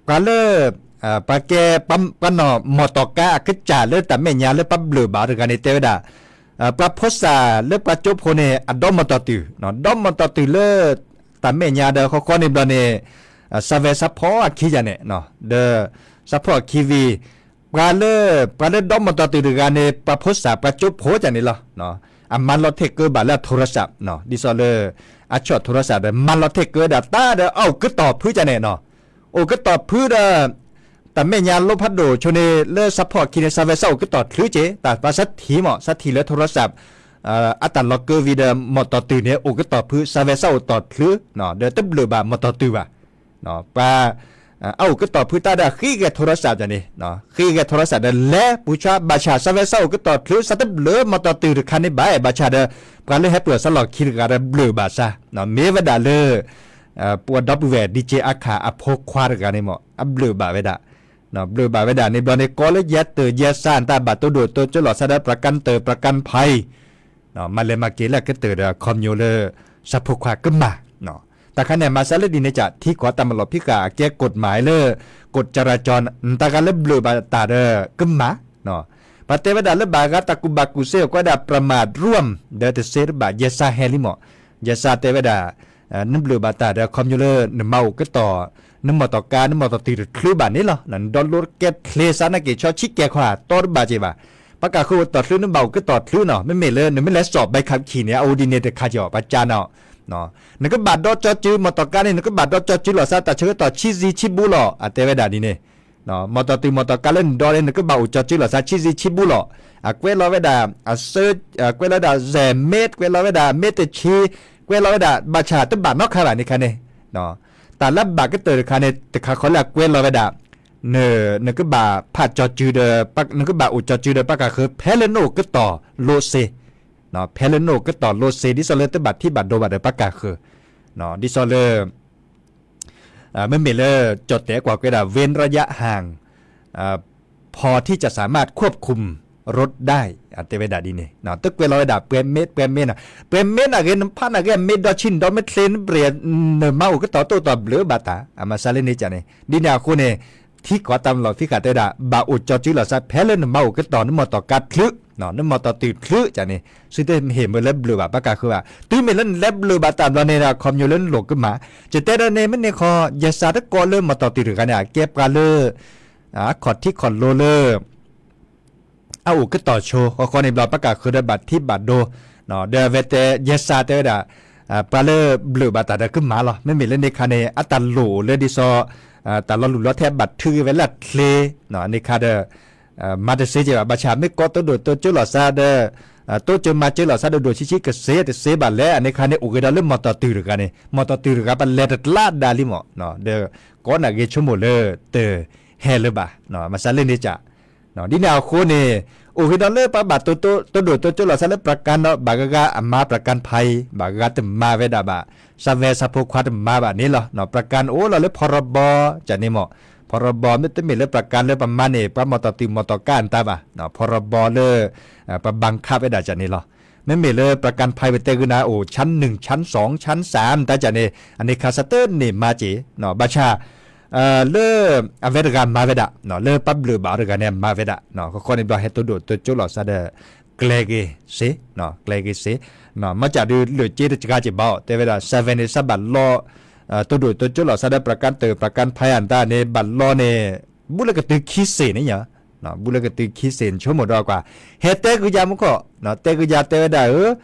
ပှၤလၢ ပှၤကဲ ပှၤနီၢ်မီၢ်တီၢ်ကါအကစၢ်လၢတၢ်မဲာ်ညါလၢပှၤဘျုးဘၣ်တဂၤန့ၣ် တဲဝဲဒၣ် ပှၤဖိသၣ်လၢပှၤကၠိဖိန့ၣ် အဒီမီၢ်တီၢ်တုၤ ဒီမီၢ်တီၢ်တုၤလၢ တၢ်မဲာ်ညါဒီးဃီဃီန့ၣ်ဘျီန့ၣ် ဆၣ်ဝဲဆၣ်ဖီၣ်အခံယၤန့ၣ်, ဒီး ဆၣ်ဖီၣ်အခံဝံၤ ပှၤလၢ ပှၤလၢဒီမီၢ်တီၢ်တုၤတဂၤန့ၣ် ပှၤဖိစၢ်ပှၤကၠိဖိယၤန့ၣ်လီၤ. အမၤလီၤထဲၣ်ကၢဘၣ်လၢအထိရစး, ဒ်သိးလၢ အဆီၣ်ထိရစးဒီး မၤလီၤထဲၣ်ကၢဝဲဒၣ်တၢ်ဒီးအအိၣ်ကတီၢ်ဖုယၤန့ၣ်, အိၣ်ကတီၢ်ဖုဒီး တၢ်မဲာ်ညါလိဖးဒိၣ်ဆိန့ၣ် လၢဆၣ်ဖီၣ်အခံန့ၣ် ဆၣ်ဝဲဆၣ်အိၣ်ကတီၢ်ချုးက့ၤ တၢ်ပှၤဆၣ်ထံၣ်မး ဆၣ်ထံၣ်လၢထိရစး အတၢ်လီၤကၢဝံၤဒီး မီၢ်တီၢ်တုၤန့ၣ် အိၣ်ကတီၢ်ဖု ဆၣ်ဝဲဆၣ်အိၣ်တီၢ်ချုး, ဒီးတဘျုးဘၣ်မီၢ်တီၢ်တုၤဘၣ်. ပှၤ အအိၣ်ကတီၢ်ဖုတၢ်ဒီးဃ့ဂဲၤထိရစးန့ၣ်, ဃ့ဂဲၤထိရစးဒီးလဲၤပူၤဆါ ဘၣ်ဆၣ် ဆၣ်ဝဲဆၣ်အိၣ်ကတီၢ်ချုး ဆၣ်တဘျုးမီၢ်တီၢ်တုၤတခါန့ၣ်ဘၣ် ဘၣ်ဆၣ်ဒီး ပှၤလၢဟဲပၢၢ်ဆၣ်လီၢ်ခံတဂၤဒီးဘျုးဘၣ်ဆၣ်, မ့ၢ်ဝဲဒၣ်လၢ ပှၤဒီပုၢ်ဝဲၢ် ဒံက့အခါ အဖိခွါတဂၤန့ၣ်မး အဘျုးဘၣ်ဝဲဒၣ်, ဘျုးဘၣ်ဝဲဒၣ်န့ၣ်ဘျီန့ၣ် ကိးလၢယဲတၢၢ်ယဲစၢ် တၢ်ဘၣ်တိၢ်ဒိၣ်တိၢ်ကၠိလိာ်သးဒီး ပြၤကၣ်တၢၢ် ပြၤကၣ်ဖံး မၤလဲၤမၤက့ၤလၢအကတၢၢ်ဒီး ခီဖျိလၢ ဆၣ်ဖိခွါကမၣ်, တၢ်ခါန့ၣ် မၤစၢၤလၢဒ်န့ၣ်က ထံကီၢ်တၢ်မၤလီၤဖံးဃာ် အကဲ กฎหมาย လၢ กฎจราจร နတၢ်ဂၤလၢဘျုးဘၣ်တၢ်ဒီးကမၣ်, ပှၤတဲဝဲဒၣ်လၢဘၣ်ဂၤတၢ်ကူၣ်ဘၣ်ကူၣ်စ့ ကွဲးဒၣ် ประมาทร่วม ဒီးတစ့တဘၣ် ယဲစၢ်ဟဲလံမး, ယဲစၢ်တဲဝဲဒၣ် နဘျုးဘၣ်တၢ်ဒီး ခီဖျိလၢနမၤအိၣ်ကတီၢ် နမီၢ်တီၢ်ကါ နမီၢ်တီၢ်တုၤတချုးဘၣ်န့ၣ်လီၤ. နဒီလိကဲချ့စးနာ်က့ၤ ဆီဆံကဲၤခီ တီတဘၣ်က့ၤဘၣ်. ပှၤကၢ်ဃုာ်အိၣ်တီၢ်ချုး နဘၣ်အိၣ်ကတီၢ်ချုးနီၤ, မ့မ့ၢ်လၢနမ့ၢ်လဲၤစိာ်ဘဲခးပခံန့ၣ် အအိၣ်ဒ်န့ၣ်တခါကီး ပှၤကၢနီၤ, နကဘၣ်ဒီကၠီစု မီၢ်တီၢ်ကါန့ၣ် နကဘၣ်ဒီကၠီစုလိာ်သး တၢ်ဆၢကတီၢ်ဆံဆံဆံဘူလီၤ အတဲဝဲဒၣ်ဒ်န့ၣ် မီၢ်တီၢ်တုၤမီၢ်တီၢ်ကါလၢနဒီန့ၣ် နကဘၣ်အိၣ်ကၠီစုလိာ်သး ဆံဆံဆံဘူလီၤ. အကွဲးလီၤဝဲဒၣ် အစၢ ကွဲးလီၤဝဲဒၣ် စဲးမ့ၢ် ကွဲးလီၤဝဲဒၣ် မ့ၢ်တဆံ ကွဲးလီၤဝဲဒၣ် ဘၣ်ဆၣ်တဘၣ်နီတခါဘၣ်န့ၣ်ခါန့ၣ်, တၢ်လၢဘၣ်ကတၢၢ်တခါန့ၣ် တခါဃီလၢအကွဲးလီၤဝဲဒၣ် နကဘၣ်ဖးကၠီစုဒီး နကဘၣ်အိၣ်ကၠီစုဒီးပှၤကၢ်ဃုာ် ဖဲလၢနအိၣ်ကတီၢ်လိစ့, ဖဲလၢနအိၣ်ကတီၢ်လိစ့ ဒ်သိးလၢတဘၣ်ထံၣ်ဘၣ်ဒိဘၣ်ဒီးပှၤကၢ်ဃုာ်, ဒ်သိးလၢ မ့မ့ၢ်လၢ ကၠီၣ်တဲာ်ကွၢ်ကွဲးဒၣ် เว้นระยะห่าง พอที่จะสามารถควบคุมรถได้ တဲဝဲဒၣ်ဒ်န့ၣ် တကွဲးလီၤဝဲဒၣ် ပှဲၤမ့ၢ် ပှဲၤမ့ၢ်နီၤ, ပှဲၤမ့ၢ်နာ်ဂ့ၤ နဖးနာ်ဂ့ၤ မ့ၢ်ဒီဆံနဒီမ့ၢ်ချ့ နဘြဲၤ နမၤအိၣ်ကတီၢ်တအိၣ်တီၢ်ဘျုးဘၣ်တၢ် အမၤစၢၤလၢန့ၣ်ကန့ၣ် ဒ်န့ၣ်အဃိန့ၣ် ထံကီၢ်တၢ်မၤလီၤဖံးဃာ်တဲဝဲဒၣ် ဘၣ်အိၣ်ကၠီစုလိာ်သး ဖဲလၢနမၤအိၣ်ကတီၢ် နမီၢ်တီၢ်ကါချုး နမီၢ်တီၢ်တုၤချုးကန့ၣ် သုတဟ့ၣ်မ့ၢ်လၢဘျုးဘၣ်ပှၤကၢ်ဃုာ်ဘၣ်. တုၤမ့ၢ်လၢနလဲၤဘျုးဘၣ်တၢ်ဘျီန့ၣ်ဒီး ခီဖျိလၢနလိၣ်ကမၣ်, ကတဲဒၣ်န့ၣ် မ့ၢ်န့ၣ်ဃီ ယဲစၢ်တကိးလၢမီၢ်တီၢ်တုၤတဂၤန့ၣ် အကဲပှၤလၢ အခီၣ်ထံးခီၣ်လိၤလၢ အအိၣ်ကတီၢ်ဆိ ဃီဃီန့ၣ်ဘျီ ပှၤကၢ်ဃုာ်ဒီးဘၣ်ထံၣ်ဘၣ်ဒိ ဒီးအဝဲတဲ ယဲစၢ်တဲဝဲဒၣ် ပှၤလၢဘျုးဘၣ်တၢ်ဒီးကမၣ်လီၤ. မ့မ့ၢ်လၢန့ၣ်ခါန့ၣ် အတၢ်လိၣ်အိၣ်လၢဒ်သိး တၢ်လီၤလူၢ်လီၤထဲဘၣ်ထုးက့ၤဝဲလၢအချ့ န့ၣ်ခါဒီး မၤတစ့က့ၤဘၣ် ဘၣ်ဆၣ်မ့ၢ်ကိးတိၢ်ဒိၣ်တိၢ်ကၠိလိာ်သးဒီး တိစၢၤမၤစၢၤလိာ်သးဒိၣ်ဒိၣ်ဆံးဆံးကစ့တစ့ဘၣ်လဲၣ် အန့ၣ်ခါန့ၣ် အိၣ်ဂ့ၤဒီးလၢမီၢ်တီၢ်တုၤတဂၤန့ၣ် မီၢ်တီၢ်တုၤတဂၤ ပလဲၤတကျါဒါလံမး ဒီးကိးနာ်ဂ့ၤဆိကမိၣ်လၢတဟဲလၢၤဘၣ် မၤစၢၤလၢန့ၣ်က ဒ်န့ၣ်အဃိန့ၣ် အိၣ်ဂ့ၤဒီးလၢပှၤဘၣ်တိၢ်ဒိၣ်တိၢ်ကၠိလိာ်သးလၢ ပြၤကၣ်ဒီး ဘၣ်ဂၤဂၤအမၤပြၤကၣ်ဖးအံၤ ဘၣ်ဂၤတမၤဝဲဒၣ်ဘၣ် ဆၣ်ဝဲဆၣ်ဖိခွါတမၤဘၣ်န့ၣ်လီၤ. ပြၤကၣ်အိၣ်လီၤလၢ พรบ ကန့ၣ်မး พรบ မ့တမ့ၢ်လၢပြၤကၣ်လၢပမၤန့ၣ် ပှၤမီၢ်တီၢ်တုၤမီၢ်တီၢ်ကါအတၢ်ဘၣ် พรบ လၢ ပဘၣ်ခးဝဲဒၣ်ကန့ၣ်လီၤ. မ့မ့ၢ်လၢပြၤကၣ်ဖးအံၤ ပတဲဂုာ်နၤအိၣ် ชั้นหนึ่ง ชั้นสอง ชั้นสาม တၢ်ကန့ၣ် အန့ၣ်ခါစးတန့ၢ်မၤက့ၤ ဘၣ်ဆၣ် လၢ အဝဲတဂၤမၤဝဲဒၣ် လၢပှၤဘျုးဘၣ်အီၤတဂၤန့ၣ် မၤဝဲဒၣ် ဃီဃီန့ၣ်ဘျီ ဟဲတိၢ်ဒိၣ်တိၢ်ကၠိလိာ်သးဒီး ကျဲၤက့ၤစ့ ကျဲၤက့ၤစ့ မ့ၢ်ကဒုးလၢာ်က့တစှၤက့ၤဘၣ်အီၤ တဲဝဲဒၣ် ဆၣ်ဝဲန့ၣ် စးဘၣ်လီ တိၢ်ဒိၣ်တိၢ်ကၠိလိာ်သးဒီး ပြၤကၣ်တၢၢ် ပြၤကၣ်ဖးအတၢ်န့ၣ် ဘၣ်လီန့ၣ် ဘူးလၢကတုၤခံစ့ၣ်န့ၣ်ညါ ဘူးလၢကတုၤခံစ့ၣ် နဆိကမိၣ်ဒီးကွၢ် ဟဲတဲဂုာ်ယၤမူခိၣ် တဲဂုာ်ယၤတဲဝဲဒၣ်ဧၢ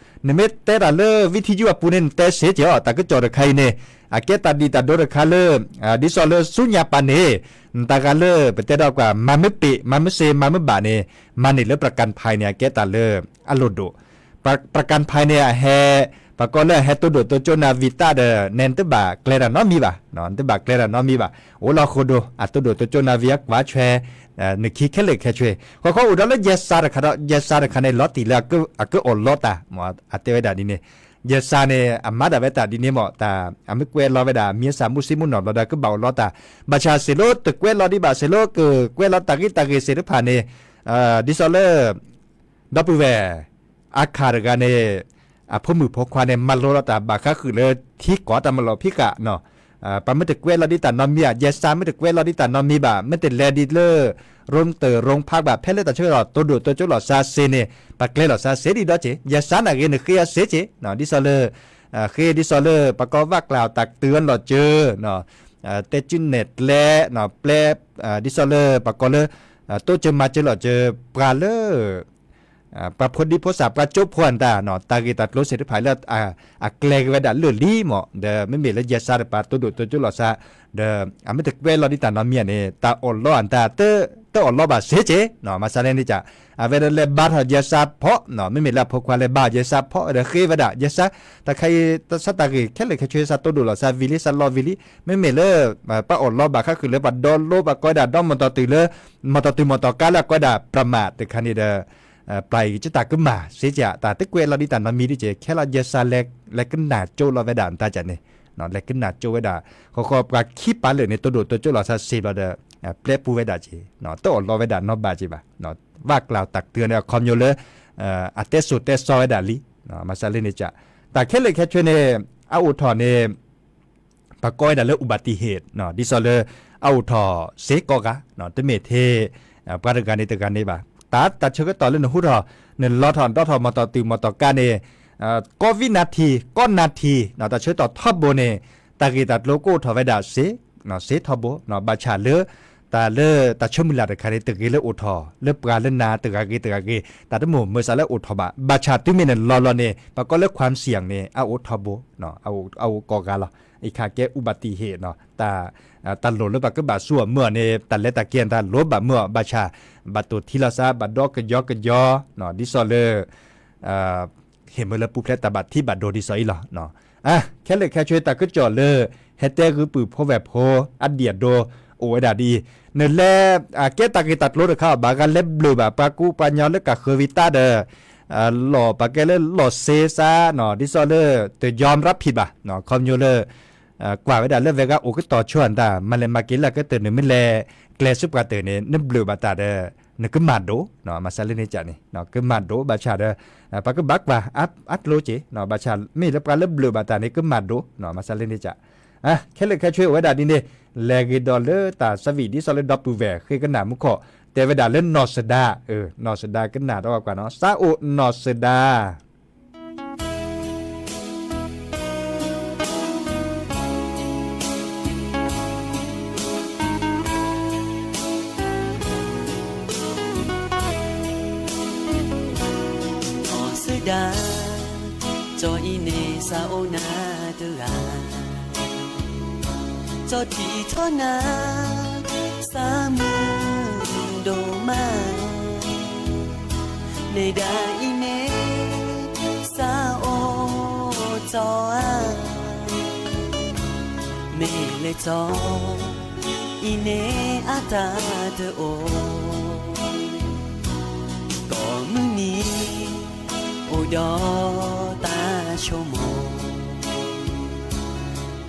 နမ့ၢ်တဲတၢ်လၢ วิทยุ အပူၤန့ၣ် နတဲစ့ၢ်ကီး တၢ်ကစီၣ်တခါအံၤန့ၣ် အကဲတၢ်ဒံးတၢ်ဒိတခါလၢ ဒ်သိးလၢဆူညါပၤန့ၣ် နတၢ်ဂၤလၢ ပတဲဒီးကွၢ် မၤမ့ၢ်ပ့ၢ် မၤမ့ၢ်စ့ မၤမ့ၢ်ဘၣ်န့ၣ် မၤန့ၢ်လၢပြၤကၣ်ဖးန့ၣ် အကဲတၢ်လၢ အလိၣ်ဒိၣ် ပြၤကၣ်ဖးန့ၣ် အဟဲ ပှၤကိးလၢအဟဲတိၢ်ဒိၣ်တိၢ်ကၠိနၤဝံၤတၢ်ဒီး နဲနတဘၣ်ကျဲတၢ်နီတမံၤဘၣ် နတဘၣ်ကျဲတၢ်နီတမံၤဘၣ် အိၣ်လီၤဃိဒိၣ် အတိၢ်ဒိၣ်တိၢ်ကၠိနၤဝံၤအကွၢ်ဆွဲ နခံခဲလၢာ်ခဲဆ့ ဃီဃီအိၣ်ဒီးလၢယဲစၢ်တခါဒီး ယဲစၢ်တခါန့ၣ် လီၤတံၢ်လၢအကအိၣ်လီတၢ် အတဲဝဲဒၣ်ဒ်န့ၣ် ယဲစၢ်န့ၣ် အမၤဒၣ်ဝဲတၢ်ဒ်န့ၣ်မး တၢ် အမ့ၢ်ကွဲးလီၤဝဲဒၣ် မံစၢ်မူစံမူနီၢ်ဘျီဒီး ကဘၣ်အိၣ်လီတၢ် ဘၣ်ဆၣ်စ့ၢ်လီၤ တကွဲးလီၤဒံးဘၣ် စ့ၢ်လီၤ ကကွဲးလီၤတၢ်ဂ့ၢ်တၢ်ဂ့ၢ်စ့ၢ်တဖၣ်န့ၣ် ဒ်သိးလၢ ဒီပုၢ်ဝဲၢ် အခါတဂၤန့ၣ် အဖိမုၣ်ဖိခွါန့ၣ် မၤလိလီၤတၢ်ဘၣ်ဃးဃုာ်လၢထံကီၢ်တၢ်မၤလီၤဖံးဃာ် ပှၤမ့ၢ်တကွဲးလီၤဒံးတၢ်နီတမံၤဘၣ် ယဲစၢ်မ့ၢ်တကွဲးလီၤဒံးတၢ်နီတမံၤဘၣ် မ့ၢ်တလဲၤဒံးလၢ ရိမတၢ်ရိဖးဘၣ် ဖဲလၢတၢ်ဆၢကတီၢ်တိၢ်ဒိၣ်တိၢ်ကၠိလိာ်သးစ့န့ၣ် ပှၤကျဲလိာ်သးစ့ဒံးဒီးက့ၤ ယဲစၢ်နာ်ဂ့ၤ နဃ့အီၤစ့က့ၤ ဒ်သိးလၢ ဃ့ဒ်သိးလၢ ပှၤကိးဘၣ်ကျါအီၤတၢ်ကတုၤအလီၢ်စၢၤ တဲကုနဲၣ်ကျဲ ပျဲ ဒ်သိးလၢပှၤကိးလၢ တိစၢၤမၤစၢၤလီၤစၢၤ ပှၤလၢ ပှၤဖိဒံဖိသၣ် ပှၤကၠိဖိအတၢ် တၢ်ဂ့ၢ်တၢ်ကျိၤသ့ၣ်တဖၣ်လၢ အကျဲၤက့ၤဝဲဒၣ်လၢာ်လံမး, ဒီးမ့မ့ၢ်လၢယဲစါတပၤ တိဒိၣ်တိကၠိလိာ်သး ဒီးအမ့ၢ်တကွဲးလီၤဒ်တၢ်နီတမံၤန့ၣ် တၢ်အီၣ်လီအတၢ် တအီၣ်လီဘၣ်စ့စ့, မၤစၢၤလၢန့ၣ်က အဝဲဒၣ်လဲၤဘါထီၣ်ယဲစါဖီ, မ့မ့ၢ်လၢအဖိခွါလဲၤဘါယဲစါဖီ ဒီးဃ့ဝဲဒၣ်ယဲစါ, တၢ်ခါအံၤ သးစၢ်တၢ်ဂ့ၢ်ခဲလၢာ်ခဲဆ့ စးတိဒိၣ်လိာ်သးဝံၤလံ စးလီဝံၤလံ, မ့မ့ၢ်လၢ ပှၤအီၣ်လီဘၣ်ခါဃုာ်လၢပှၤဒီလိ ပှၤကိးဝဲဒၣ်ဒီမီၢ်တီၢ်တုၤလၢ မီၢ်တီၢ်တုၤမီၢ်တီၢ်ကါလၢအကိးဝဲဒၣ်ပြမးတခါန့ၣ်ဒီး ပျၢ်အံၤကတၢ်ကမၣ်စ့စ့ တၢ်တကွဲးလီၤဒ်တၢ်နီတမံၤဒ်က့ ခဲလၢာ်ယဲစါ လဲၤကနၣ်ကၠိလီၤဝဲဒၣ်တၢ်ကန့ၣ်, လဲၤကနၣ်ကၠိဝဲဒၣ်, ဃီဃီပှၤခံပာ်လၢာ်န့ၣ် တိဒိၣ်တိကၠိလိာ်သးစ့ဘျီဒီး ပျဲပူၤဝဲဒၣ်က့, တအီၣ်လီဝဲဒၣ်နီဘၣ်က့ဘၣ်, ဘၣ်ကျၢ်တၢ်ကတၢၢ်န့ၣ် အခီပညီလၢ အတဲစိာ်တဲစီဝဲဒၣ်လံ, မၤစၢၤလၢန့ၣ်က တၢ်ခဲလၢာ်ခဲဆ့န့ၣ် အအိၣ်ထီၣ်န့ၣ် ပှၤကိးဝဲဒၣ်လၢ อุบัติเหตุ ဒ်သိးလၢ အအိၣ်ထီၣ်စ့ကိးဂၤ, တမ့ၢ်ထဲ ပှၤတဂၤန့ၣ်တဂၤန့ၣ်ဘၣ်, တၢ် တၢ်ဆၢကတီၢ်လၢနဟူထီၣ် နလီၤထီၣ်ဒီးထီၣ်မီၢ်တီၢ်တုၤမီၢ်တီၢ်ကါန့ၣ် ကိးဝံနၢ်ထံၣ် ကိးနၢ်ထံၣ် တၢ်ဆၢကတီၢ်ထီဘိန့ၣ် တၢ်ဂ့ၢ်တၢ်ကျိၤကအိၣ်ထီၣ်ဝဲဒၣ်စ့, စ့ထီဘိ, ဘၣ်ဆၣ်လၢ တၢ်လၢတၢ်ဆၢမုၢ်လၢ်တခါန့ၣ် တဂ့ၤလၢအိၣ်ထီၣ် လၢပှၤလၢနၤတဂၤဂ့ၤတဂၤဂ့ၤ တၢ်တမိၣ်မၤစၢၤလၢအိၣ်ထီၣ်ဘၣ်, ဘၣ်ဆၣ်တုၤမ့ၢ်နလီၤလီၤန့ၣ် ပှၤကိးလၢ ความเสี่ยง န့ၣ် အအိၣ်ထီဘိ, အအိၣ်ကိးဂၤလီၤ, အံၤခါကဲ อุบัติเหตุ တၢ်လိၣ်လၢပှၤကဘၣ်စူၢ်အီၤမုာ်အီၤန့ၣ် တၢ်လဲၤတၢ်က့ၤတၢ်လိၣ်ဘၣ်မုာ်အီၤ ဘၣ်ဆၣ် ဘၣ်တိၢ်ထံလီၤသး ဘၣ်ဒီကယီကယီ, ဒ်သိးလၢ ဟ့ၣ်မ့ၢ်လၢပူၤဖျဲးတၢ်ဘၣ်ထံဘၣ်ဒိဒ်သိးအံၤလီၤ. ခဲလၢာ်ခဲဆ့တၢ်ကစီၣ်လၢ ဟဲတဲဂုာ်ပုၢ်ဖိဝဲၢ်ဖိ အဒံၣ်အဒိ အိၣ်ဝဲဒၣ်ဒ်အံၤ, နလဲၤ ကဲတၢ်ဂ့ၢ်တၢ်ကျိၤတခါအီၤ ဘၣ်ဂၤလဲၤဘျုးဘၣ်ပှၤကူပှၤညီလၢကၢ်ဃၢၤဝံၤတၢ်ဒီး လီၢ်ပှၤကဲလၢလီၢ်စ့စါ ဒ်သိးလၢ တယီမရၢဖံးဘၣ်, ခီပညီလၢ ကွၢ်ဝဲဒၣ်လၢဝဲဂၤအိၣ်ကတီၢ်ဆိတၢ် မၤလဲၤမၤက့ၤလၢကတၢၢ်န့ၣ် မ့ၢ်လဲၤကျဲၤဆူပှၤတၢၢ်န့ၣ် နဘျုးဘၣ်တၢ်ဒီး နကမၣ်ဒိၣ်, မၤစၢၤလၢန့ၣ်ကန့ၣ် ကမၣ်ဒိၣ် ဘၣ်ဆၣ်ဒီး ပှၤကဘၣ်ကွၢ်အါကျိၤက့ၤ, ဘၣ်ဆၣ်မ့ၢ်လၢပှၤလၢဘျုးဘၣ်တၢ်န့ၣ် ကမၣ်ဒိၣ် မၤစၢၤလၢန့ၣ်က ခဲလၢာ်ခဲဆ့အိၣ်ဝဲဒၣ်ဒ်န့ၣ်, လဲၤဂ့ၤဒီးလၢတၢ်သးဝံၣ်ဒ်သိးလၢဒီပုၢ်ဝဲၢ်ဃ့ကနၣ်မူခိၣ် တဲဝဲဒၣ်လၢနီၢ်စဒါ, နီၢ်စဒါကနၣ်ဒီးကွၢ်နီၤ သးအိၣ်နီၢ်စဒါ နီၢ်စဒါ, ကၠီအံၤန့ၣ်သးအိၣ်နၤတဂၤ, ကၠီထံၣ်ထီၣ်နၤ သးမုာ်ဒိၣ်မး, နဲဒၣ်အံၤန့ၣ် သးအိၣ်ကၠီဧါ, မ့ၢ်လၢကၠီအံၤန့ၣ်အတၢ်တအိၣ်, ကိးမုၢ်နံၤ အိၣ်ဒီးတၢ်ဆိကမိၣ်,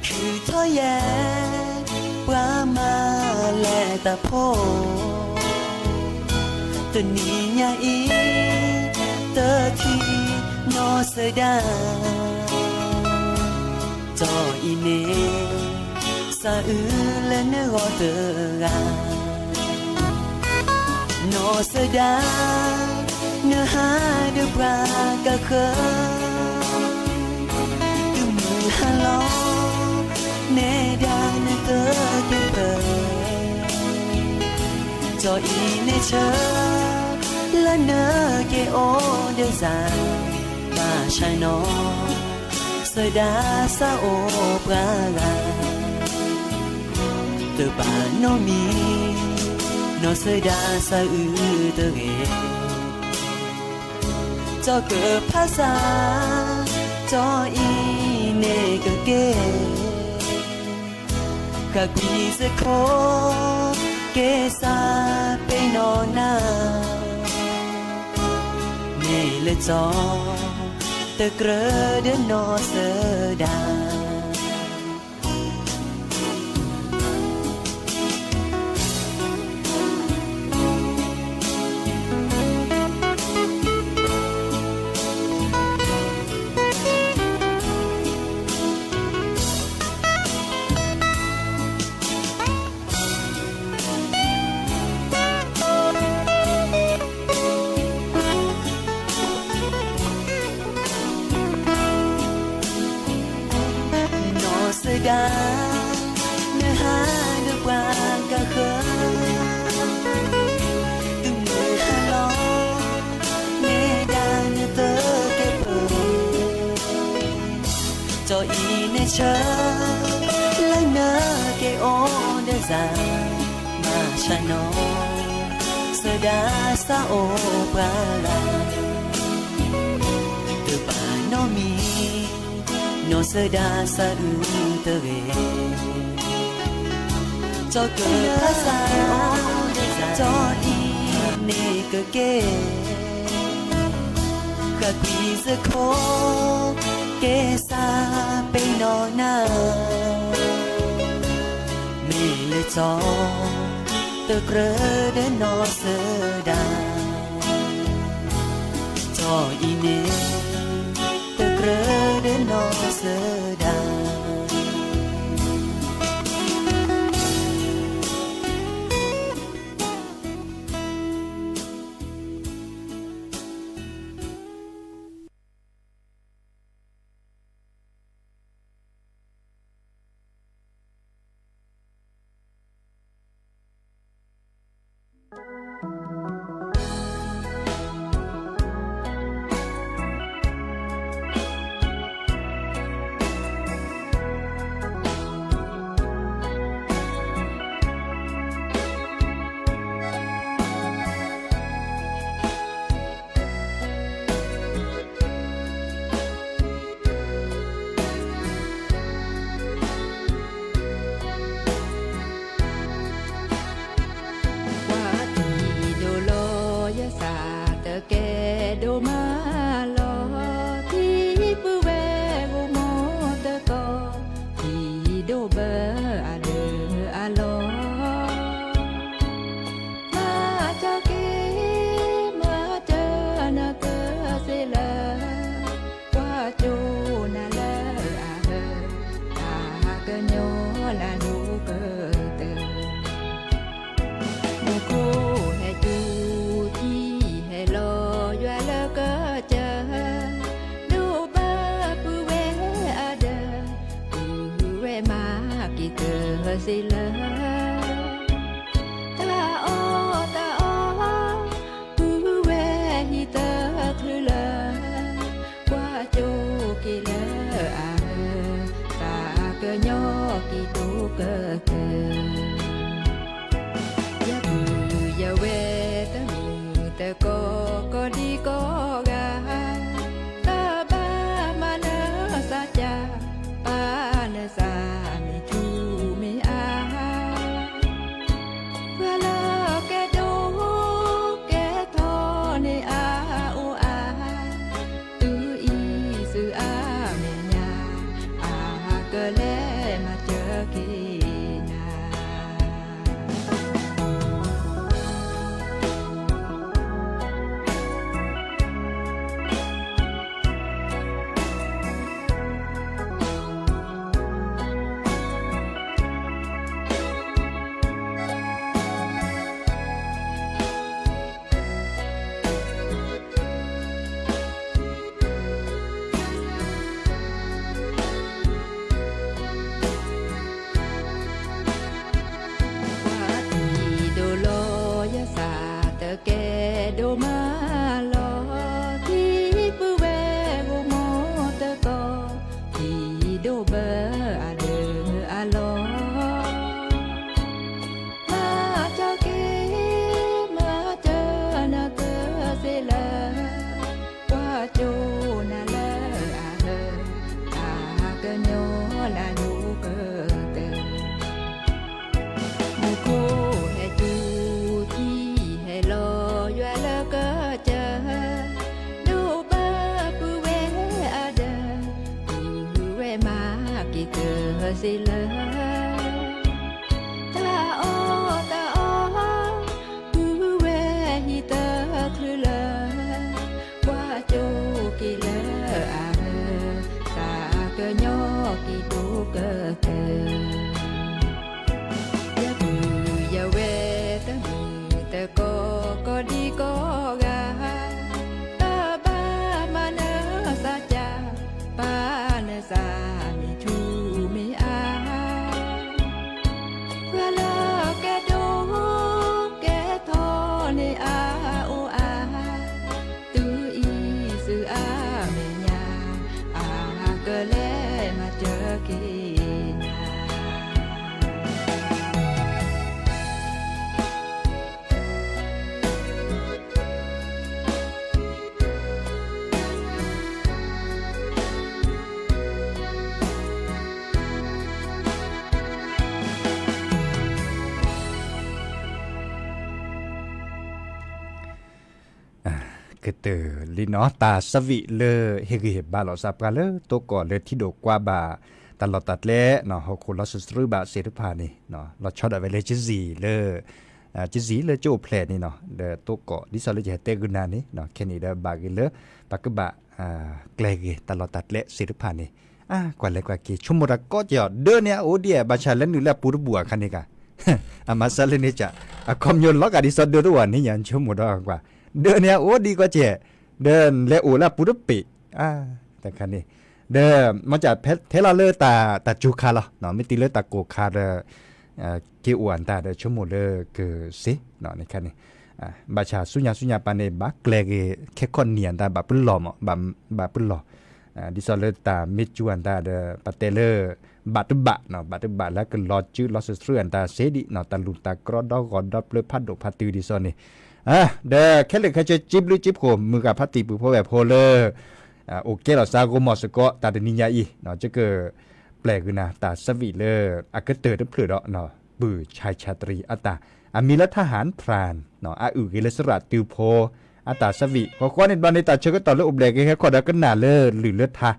ထုးထီၣ်ယဲ ပှၤမၤလဲၤတၢ်ဖိ, တနံၤညါအံၤ တထံၣ်နီၢ်စဒါ, ကၠီအံၤန့ၣ် သးအုးလၢနဂီၢ်တဂၤ နီၢ်စဒါ, နဟးဒီးပှၤကဃၢၤ, တုၤမုၢ်ဟါလီၤ နဲဒၣ်နတက့ၤပၢၢ်, ကၠီအံၤန့ၣ်ဆၢ လၢနက့ၤအိၣ်ဒီးစၢ်, ဘၣ်ဆၣ်နီၢ် စဒါသးအိၣ်ပှၤဂၤ, တဘၣ်နီတမံၤ, နီၢ်စဒါသးအုးတဂ့ၤ, ကၠီကဖးစၢ်, ကၠီအံၤန့ၣ်ကက့ၤ, ဃၣ်ကွံာ်စ့ၢ်ကီး က့ၤစးပ့ၤနီၣ်နၤ, မ့ၢ်လၢကၠီ တကြၢးဒီးနီၢ်စဒါ နီၢ်စဒါ, နဟး ဆၢ လၢနက့ၤအိၣ်ဒီးစၢ် မၤဆါနီၤ စၢၤဒၣ်စၢ်အိၣ်ပှၤလၢ တဘၣ်နီတမံၤ နီၢ်စၢၤဒၣ်စၢ်အုၣ်တဂ့ၤ ကၠီၤကၢၢ်စၢ် ကၠီၤအံၤန့ၣ်ကက့ၤ ဃၣ်ကွံာ်စ့ၢ်ကီး က့ၤစၢ်ပ့ၤနီၣ်နၤ မ့ၢ်လၢကၠီၤ တကြၢးဒီးနီၢ်စၢၤဒၣ် ကၠီၤအံၤန့ၣ် တကြၢးဒီးနီၢ်စၢၤဒၣ်. ကွၢ်ထံဒိၣ်လီၤ ယသးတကဲဒိၣ်မးလီၤ, ထံပုၢ်ဝဲၢ်ဂီၢ်မီတကီၢ်, ထံဒိၣ်ဘၢအဒၢးအလီၢ် မၤစၢၤက့ၤ မၤစၢၤနၤကစ့လၢ ကွၢ်ကၠိနၤလၢအဟၢ, တၢ်ကညီနၤဒိၣ်ကတၢၢ်, မူခိၣ်ဟဲတုၤ ထံဟဲလီၤယွၤလၢကစၢၢ်, ဒိၣ်ဘၢပုၢ်ဝဲၢ်အဒၢး, ပုၢ်ဝဲၢ်မၤက့ၤကစ့လၢ တၢ်အီၣ်တၢ်အီ, ပုၢ်ဝဲၢ်ဟံၣ်သၢချုးလၢ ကွၢ်ကၠိက့ၤလၢအဟၢ, တၢ်ကညီက့ၤဒိၣ်ကတၢၢ်, ယပုၢ်ယဝဲၢ်တမုာ်တကိး ကိးဒံကိးဂၤ, တၢ်ဘၣ်မၤနၢၤစၢ်ကၢ်, ပာ်နသးမ့ၢ်ထူမ့ၢ်အါ ပှၤလၢကဲဒိၣ်ကဲထီန့ၣ်အါအိၣ်အါ, တုၤအံၤသုအါမဲာ်ညါ, အါကလဲၤမၤစၢၤက့ၤနၤ. ကွၢ်ထံဒိၣ်လီၤ ယသးတကဲဒိၣ်မးလီၤ, ထံပုၢ်ဝဲၢ်ဂီၢ်မီတကီၢ်, ထံဒိၣ်ဘၢအဒၢးအလီၢ် မၤစၢၤက့ၤ မၤစၢၤနၤကစ့လၢ ကွၢ်ကၠိနၤလၢအဟၢ, တၢ်ကညီနၤဒိၣ်ကတၢၢ်, မူခိၣ်ဟဲတုၤ ထံဟဲလီၤယွၤလၢကစၢၢ်, ဒိၣ်ဘၢပုၢ်ဝဲၢ်အဒၢး, ပုၢ်ဝဲၢ်မၤက့ၤကစ့လၢ တၢ်အီၣ်တၢ်အီ, ပုၢ်ဝဲၢ်ဟံၣ်သၢချုးလၢ ကွၢ်ကၠိက့ၤလၢအဟၢ, တၢ်ကညီက့ၤဒိၣ်ကတၢၢ်, ယပုၢ်ယဝဲၢ်တမုာ်တကိး ကိးဒံကိးဂၤ, တၢ်ဘၣ်မၤနၢၤစၢ်ကၢ်, ပာ်နသးမ့ၢ်ထူမ့ၢ်အါ, ပှၤလၢကဲ ကတၢၢ်လံနီၤ တၢ်ဆၢဝံၣ်လၢဟ့ၣ်ဂံၢ်ဟ့ၣ်ဘါလိာ်သးပှၤလၢတိၢ်ကီၢ်လၢထံဒိၣ်ကွါဘၣ် တၢ်လီၢ်တၢ်ကျဲနီၤ ဟီၣ်ခိၣ်လီၤစၢၤတြူဘၣ်စ့ၢ်တဖၣ်န့ၣ် လီၤဆီဒၣ်ဝဲလၢကၠံၣ်လၢ ကၠံၣ်လၢကၠိအိၣ်ဖျဲၣ်န့ၣ်နီၤ ဒီးတိၢ်ကီၢ် ဒ်သိးလၢယဟဲတဲဂုာ်နၤန့ၣ် ခဲန့ၣ်ဒီးဘၣ်ဂ့ၤလၢ ပကဘၣ် ကျဲၤဂ့ၤတၢ်လီၢ်တၢ်ကျဲစ့ၢ်တဖၣ်န့ၣ် အါ ကွၢ်လဲၤကွၢ်က့ၤ ဆိကမိၣ်တၢ်ကီကဲၤအီၤ ဒၢန့ၣ်အအိၣ်ဒံး ဘၣ်ဆၣ်လၢနုာ်လၢအပူၤတဘူၣ်အခါန့ၣ်က အမၤစၢ်လၢန့ၣ်က အခီပညီလီၤဂာ်ဒ်သိးဒၢတအိၣ်န့ၣ် ယဆိကမိၣ်ဒီးကွၢ် ဒၢန့ၣ်အအိၣ်ဒံးကီကဲၤ ဒီးလဲၤအိၣ်လၢအပူၤတပ့ၤ တခါန့ၣ် ဒီး မ့ၢ်က ထဲလီၤလၢတၢ်စူၤခါလီၤ မ့ၢ်တုၤလၢတၢ်ကိၢ်ခါဒီး က့ၤအိၣ်အတၢ်ဒီးဆိကမိၣ်လၢကစ့ၢ် န့ၣ်ခါန့ၣ် ဘၣ်ဆၣ်ဆူညါဆူညါပာ်န့ၣ် ဘၣ်ကျဲၤဂ့ၤ ခဲခီနံၣ်အတၢ်ဘၣ်ပလီၢ်မး ဘၣ်ပလီၢ် ဒ်သိးလၢတၢ်မ့ၢ်စူၤအတၢ်ဒီး ပတဲလၢ ဘၣ်တဘၣ် ဘၣ်တဘၣ်လၢကလီၤစုလီၤစၢၤတြူအတၢ်စ့ၢ်ဒံး တၢ်လူၢ်တၢ်ကြီဒီဂီၤဒီပျၢၤဖးဒိၣ်ဖးတုၤဒ်သိးန့ၣ် ဒီးခဲလၢာ်ခဲဆ့ကၠံဘျုးကၠံဖှိၣ် မုၢ်ဂၤဖါတံၢ်ပုၢ်ဖိဝဲၢ်ဖိလၢ အိၣ်ကဲလီၤစးဂီၢ်မီၢ်စ့ၢ်ကီး တၢ်တနံၤညါအံၤ ကက ပျဲၢ်ဂ့ၤနၤ တၢ်ဆၢဝံၣ်လၢ အကတၢၢ်တဖျၢၣ်ဒီး ပုၢ်ဆါဆါတရံးအတၢ် အမံၤလၢ ทหารพราน အအုၣ်ဂ့ၤလၢစရၣ်တုဖိ အတၢ်ဆၢဝံၣ် ဃီဃီန့ၣ်ဘျီန့ၣ် တၢ်ဆၢကတီၢ်လၢအိၣ်ဘျဲၣ်ဂ့ၤဟဲခီဒီးကနၣ်လၢလုၢ်လၢထါ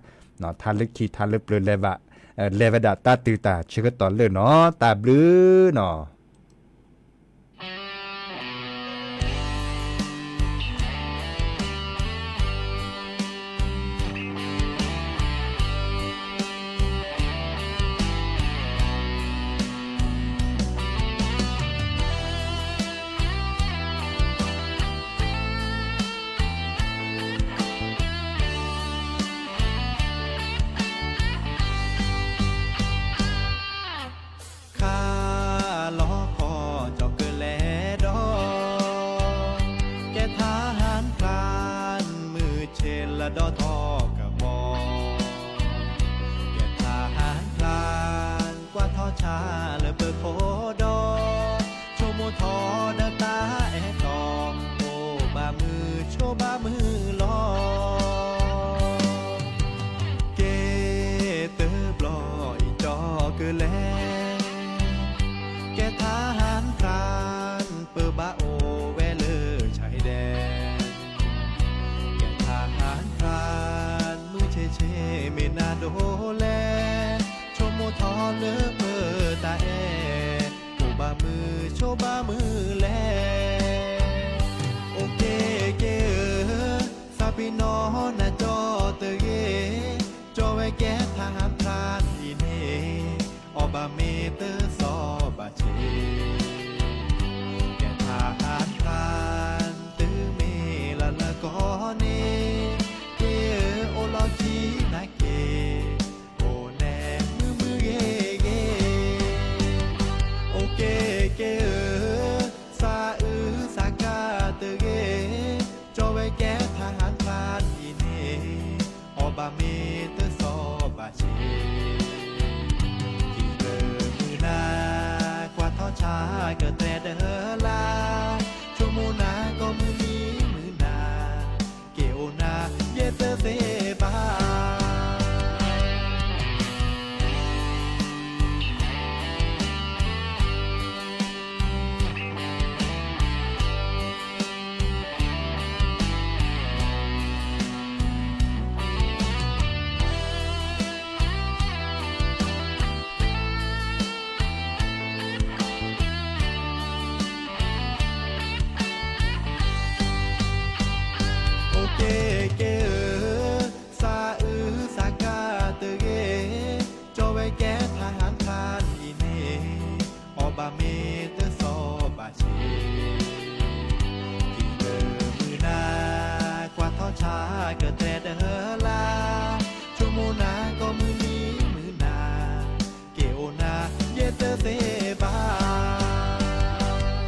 ထါလၢခံ ထါလၢပျၢၤလဲၤဘၣ် လဲၤဝဲဒၣ်တၢ်တုၤတၢ်ဆၢကတီၢ်လၢနီၤ တၢ်ဘျုးနီၤ ခါလီၤခီကၠီကလဲၤဒီး ကဲ ทหารพราน မုၢ်ဆ့ၣ်လၢဒီထီၣ်ကဘီ ကဲ ทหารพราน ကွၢ်ထီၣ်ဆါလၢပၢၤခိၣ်ဒီး ဆိကမိၣ်ထီၣ်ဒီးတၢ်အဲၣ်တီ အိၣ်ဘၣ်မုာ်ဆိးဘၣ်မုာ်လီၤ ကဲတဘျီအံၤကၠီကလဲၤ ကဲ ทหารพราน ပၢၤဘၣ်အိၣ်ဝဲလၢ ชายแดน ကဲ ทหารพราน မုၢ်ဆ့ၣ်ဆ့ၣ်မ့ၢ်နၤဒိးလဲၣ် ဆိကမိၣ်ထီၣ်လၢပၢၤတၢ်အဲၣ် အိၣ်ဘၣ်မုာ်ဆိးဘၣ်မုာ်လဲၣ် အိၣ်က့ၤက့ၤဧၢ သးပ့ၤနီၣ်နၤကၠီတဂ့ၤ ကၠီဝဲကဲ ทหารพราน အံၤန့ၣ် အီၣ်ဘၣ်မ့ၢ်တစီဘၣ်ဆ့ ကဲ ทหารพราน တုၤမ့ၢ်လၢလၢကီၢ်န့ၣ် က့ၤအိၣ်လီၢ်ခံနၤက့ၤ အိၣ်နဲၣ်မုာ်မုာ်ဂ့ၤဂ့ၤ အိၣ်က့ၤက့ၤဧၢ သးအုးသးကါတဂ့ၤ ကၠီဝဲကဲ ทหารพราน အံၤန့ၣ် အီၣ်ဘၣ်မ့ၢ်တစီဘၣ်ဆ့ က့ၤတမုာ်နၤ ကွၢ်ထီၣ်ဆါကတြဲၤဒၢလါ ဆိကမိၣ်နၤကီၢ်မုၢ်နံၤမုၢ်နၤ က့ၤအိၣ်နၤ ယဲတသ့ဘၣ် အိၣ်က့ၤက့ၤဧၢ သးအုးသးကါတဂ့ၤ ကၠီဝဲကဲ ทหารพราน အံၤန့ၣ် အီၣ်ဘၣ်မ့ၢ်တစီဘၣ်ဆ့ က့ၤတမုာ်နၤ ကွၢ်ထီၣ်ဆါကတြဲၤဒၢလါ ဆိကမိၣ်နၤကီၢ်မုၢ်နံၤမုၢ်နၤ က့ၤအိၣ်နၤ ယဲတသ့ဘၣ်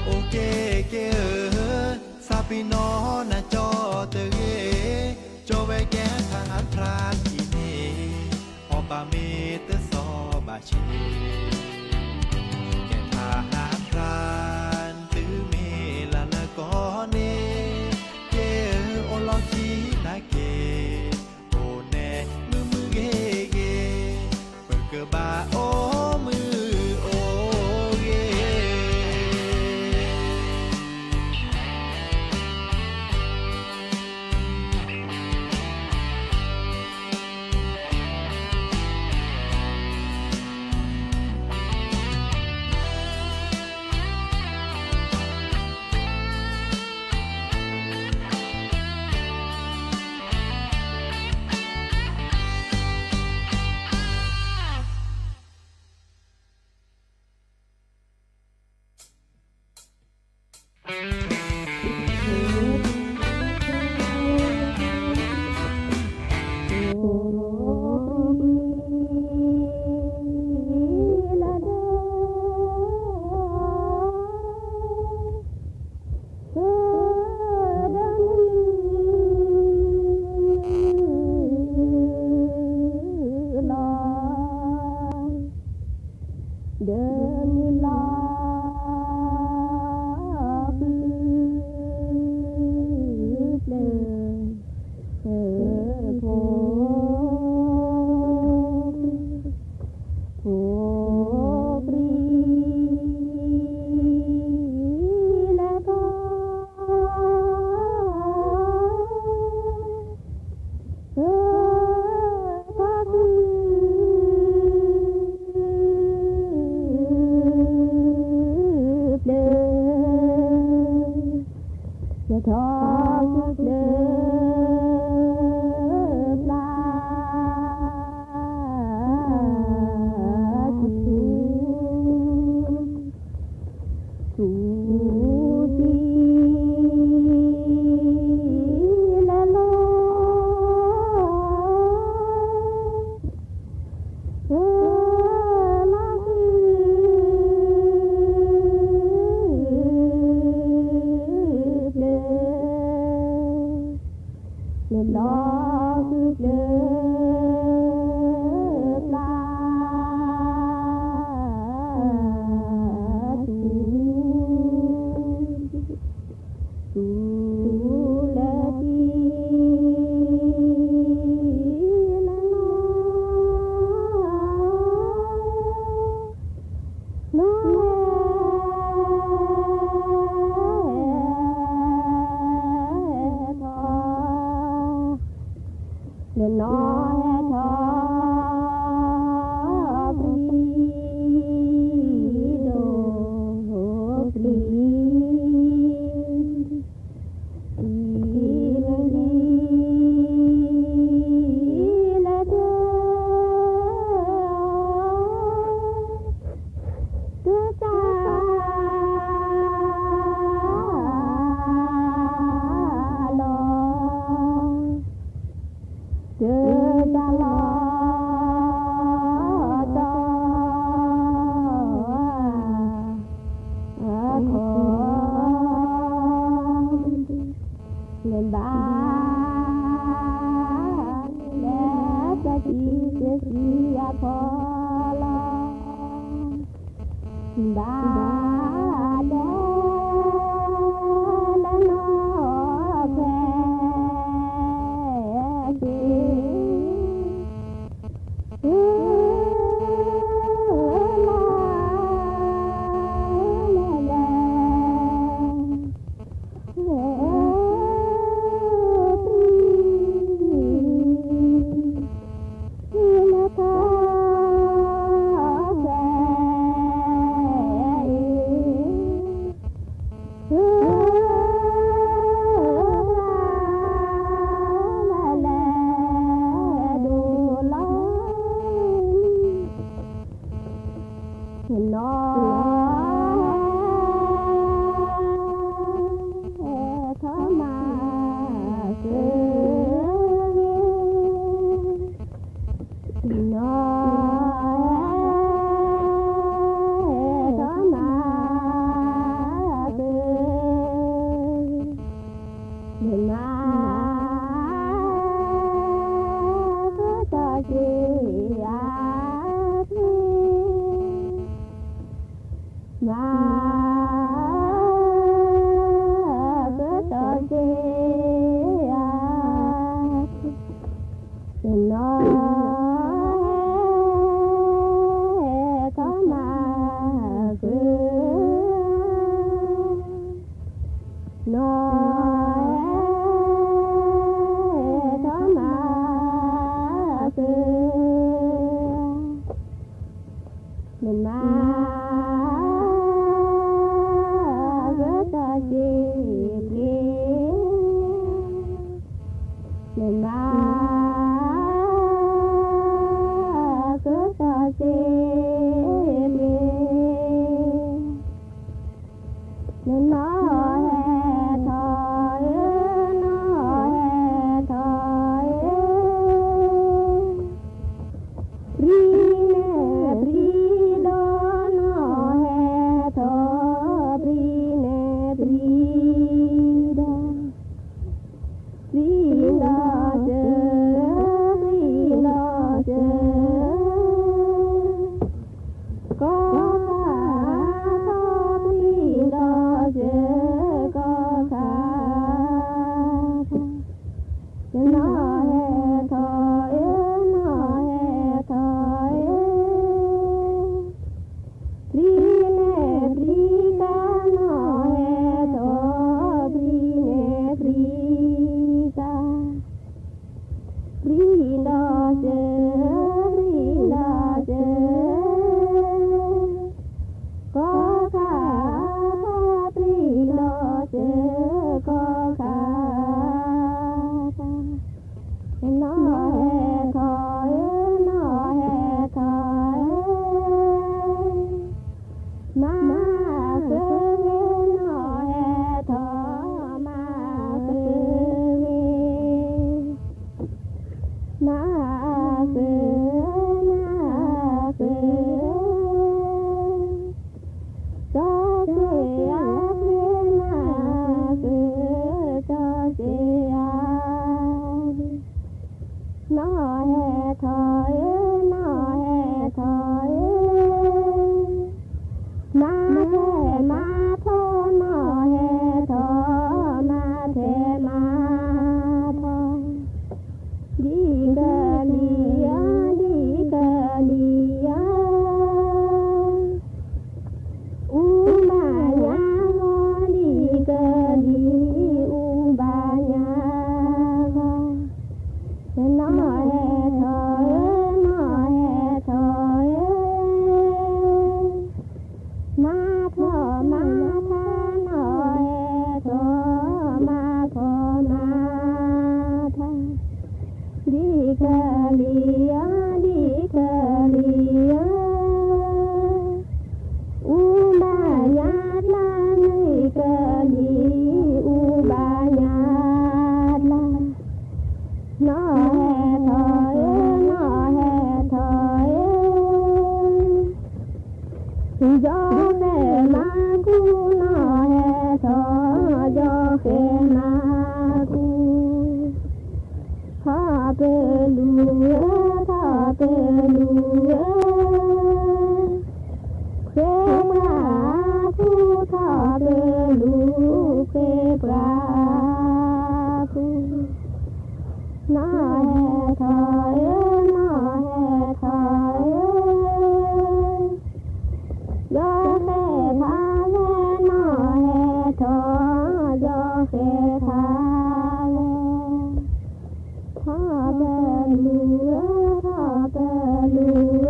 အိၣ်က့ၤက့ၤဧၢ သးပ့ၤနီၣ်နၤကၠီတဂ့ၤ ကၠီဝဲကဲ ทหารพราน အံၤန့ၣ် အီၣ်ဘၣ်မ့ၢ်တစီဘၣ်ဆ့ ကဲ ทหารพราน တုၤမ့ၢ်လၢလၢကီၢ်န့ၣ် က့ၤအိၣ်လီၢ်ခံနၤက့ၤ အိၣ်နဲၣ်မုာ်မုာ်ဂ့ၤဂ့ၤ ပကဘၣ်အိၣ်မုာ်အိၣ်ဂ့ၤ ဒီးမုၢ်လီၤဃုာ်ဖျၢၣ် ဖိ ဖိပြံလဲၤထီၣ် လဲၤထီၣ်ဃုာ်ဖျၢၣ် လဲၤထီၣ်ဃုာ်ဖျၢၣ်ဖျါ ဆူ ဆူ ဆူလဲၤလီၤ လဲၤလီၤဃုာ်ဖျၢၣ် လဲၤလီၤဃုာ်ဖျၢၣ်ဖျါ ဆူ ဆူလဲၤထီၣ် လဲၤလီၤ လဲၤထီၣ် လဲၤထီၣ် လဲၤထီၣ် ပြံဒိၣ်ပြံ တံၤမုၢ်လံ လဲၤထီၣ် တၢ်လီၤ တၢ်လီၤတီၤ အခီ နဘၣ် လဲၤတၢ်စံးကစံးအဖီလီၤ ဘၣ်လဲၤ လဲၤနီၢ်ဖဲ က့ လဲၤ လဲၤ လဲၤ လဲၤ လဲၤထီၣ်ဖဲ လဲၤ လဲၤ လဲၤဒိၣ်လီၤ နီၢ် ဟဲထီၣ်မၤစၢၤ နီၢ် ဟဲထီၣ်မၤစၢၤ နမၤ ကတီၢ်စ့အါ မၤ ကတီၢ်စ့အါ နီၢ် ဟဲထီၣ်မၤစၢၤ နီၢ် ဟဲထီၣ်မၤစၢၤ နမၤ ကတီၢ်စ့ပှ့ၤ နမၤ ကတီၢ်စ့ပှ့ၤ နနီၢ်ဟဲထီၣ်ဧၢ, နီၢ်ဟဲထီၣ်ဧၢ, ပြံန့ၣ်ပြံဒီးနီၢ် ယီၤဃဲမၤကူ, နီၢ်ဟဲထီၣ်, ယီၤဃဲမၤကူ, ထီၣ်ပလူၤဧၢ, ထီၣ်ပလူၤဧၢ, ခွ့ပှၤဖူ, ထီၣ်ပလူၤ, ခွ့ပှၤဖူ, နီၢ်ဟဲထီၣ်ဧၢ, နီၢ်ဟဲထီၣ်ဧၢ, ယီၤဃဲထါလဲၣ်, နီၢ်ဟဲထီၣ်, ယီၤဃဲထါလဲၣ်, ထီၣ်ပလူၤဧၢ, ထီၣ်ပလူၤဧၢ,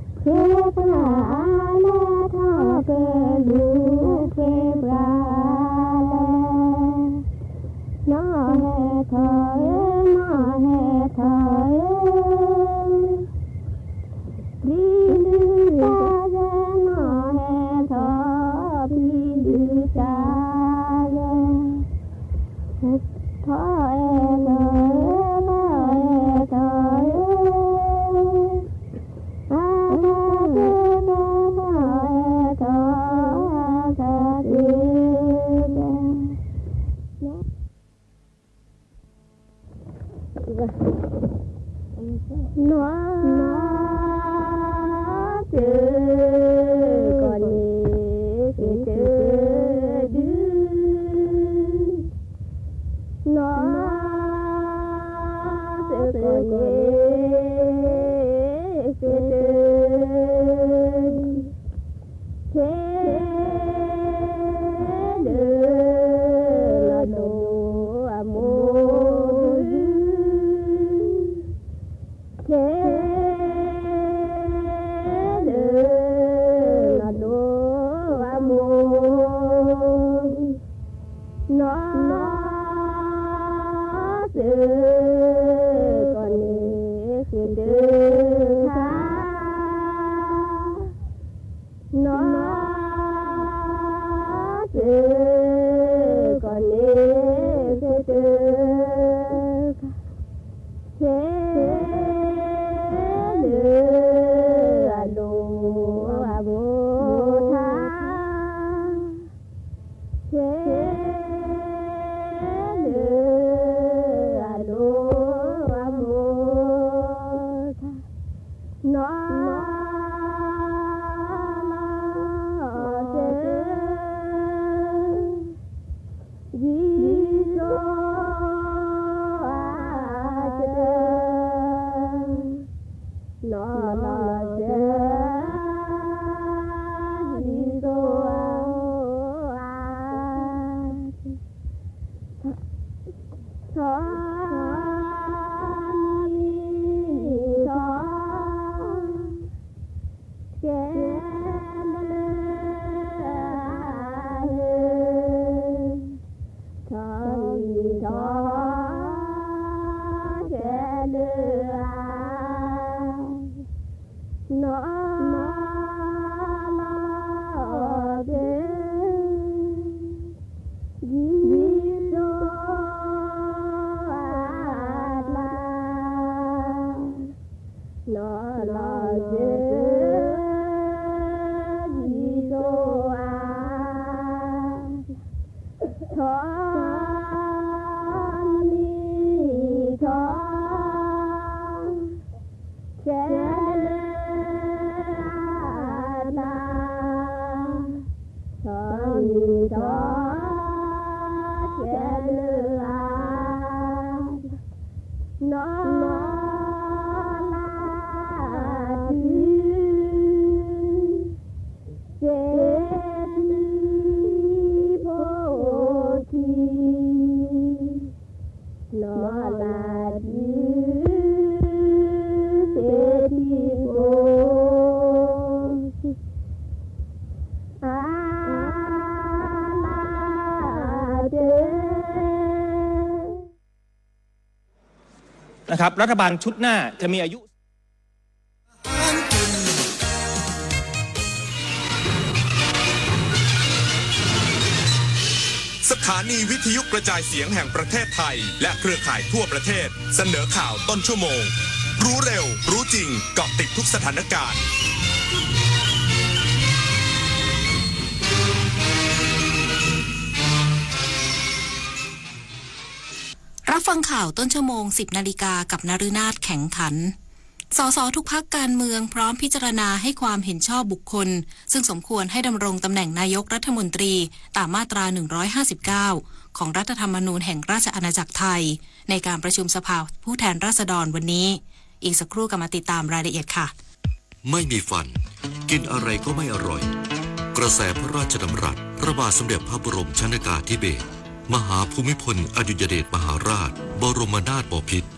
ခွ့ပှၤအါလဲၣ်, ထီၣ်ပလူၤ, ခွ့ပှၤအါလဲၣ်, နီၢ်ဟဲထီၣ်ဧၢ, နီၢ်ဟဲထီၣ်ဧၢ, ပျံၤလုၢ်တၢ်ယဲၢ်, နီၢ်ဟဲထီၣ်, ပျံၤလုၢ်တၢ်ယဲၢ်, ထီၣ်ဟဲထီၣ်ဧၢ, ထီၣ်ဟဲထီၣ်ဧၢ, အါထီၣ်တ့ၢ်, ထီၣ်ဟဲထီၣ်, အါထီၣ်တ့ၢ်, နီၢ် နီၢ်စ့ၢ်ကီးန့ၣ် ဃ့တဒု, နီၢ်စ့ၢ်ကီးန့ၣ် ဃ့တဒု, ဟဲလၢနီၢ်ဒိၣ်အမိၢ်ဒု, ဟဲလၢနီၢ်ဒိၣ်အမိၢ်ဒု, နီၢ်စ့ၢ်ကီးန့ၣ် ဃ့တခါ, နီၢ်စ့ၢ်ကီးန့ၣ် ဃ့တခါ, ဟဲလၢအဒိၣ်အမိၢ်ထါ, ဟဲလၢအဒိၣ်အမိၢ်ထါ, နီၢ်စ့ၢ် ယံၤစိအစၢၤ, နီၢ်စ့ၢ် ယံၤစိအစၢၤ, ထီၣ်မံထီၣ် ကဲလၢအဟဲ, ထီၣ်မံထီၣ် ကဲလၢအဟဲ, နီၢ်လီၤစ့ၢ် ယံၤစိအကျါ, နီၢ်လီၤစ့ၢ် ယံၤစိအကျါ, ထီၣ်မံထီၣ် ကဲလၢအကျါ, ထီၣ်မံထီၣ် ကဲလၢအကျါ, နီၢ်လီၤတုၤ စ့ထံဖိခံ, နီၢ်လီၤတုၤ စ့ထံဖိခံ, အါလီၤတုၤ นะครับ รัฐบาลชุดหน้าจะมีอายุ สถานีวิทยุกระจายเสียงแห่งประเทศไทย และเครือข่ายทั่วประเทศ เสนอข่าวต้นชั่วโมง รู้เร็ว รู้จริง เกาะติดทุกสถานการณ์ รับฟังข่าวต้นชั่วโมง สิบนาฬิกา กับนฤนาถแข็งขัน สสทุกพรรคการเมืองพร้อมพิจารณาให้ความเห็นชอบบุคคล ซึ่งสมควรให้ดำรงตำแหน่งนายกรัฐมนตรี ตามมาตรา หนึ่งร้อยห้าสิบเก้า ของรัฐธรรมนูญแห่งราชอาณาจักรไทย ในการประชุมสภาผู้แทนราษฎรวันนี้ อีกสักครู่กลับมาติดตามรายละเอียดค่ะ ไม่มีฟัน กินอะไรก็ไม่อร่อย กระแสพระราชดำรัส พระบาทสมเด็จพระบรมชนกาธิเบศร มหาภูมิพลอดุลยเดชมหาราช บรมนาถบพิตร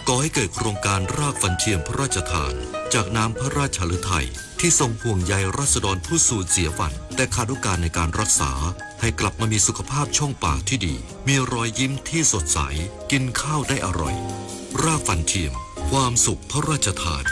ก่อให้เกิดโครงการรากฟันเทียมพระราชทาน จากน้ำพระราชฤทัย ที่ทรงห่วงใยราษฎรผู้สูญเสียฟัน แต่ขาดโอกาสในการรักษา ให้กลับมามีสุขภาพช่องปากที่ดี มีรอยยิ้มที่สดใส กินข้าวได้อร่อย รากฟันเทียม ความสุขพระราชทาน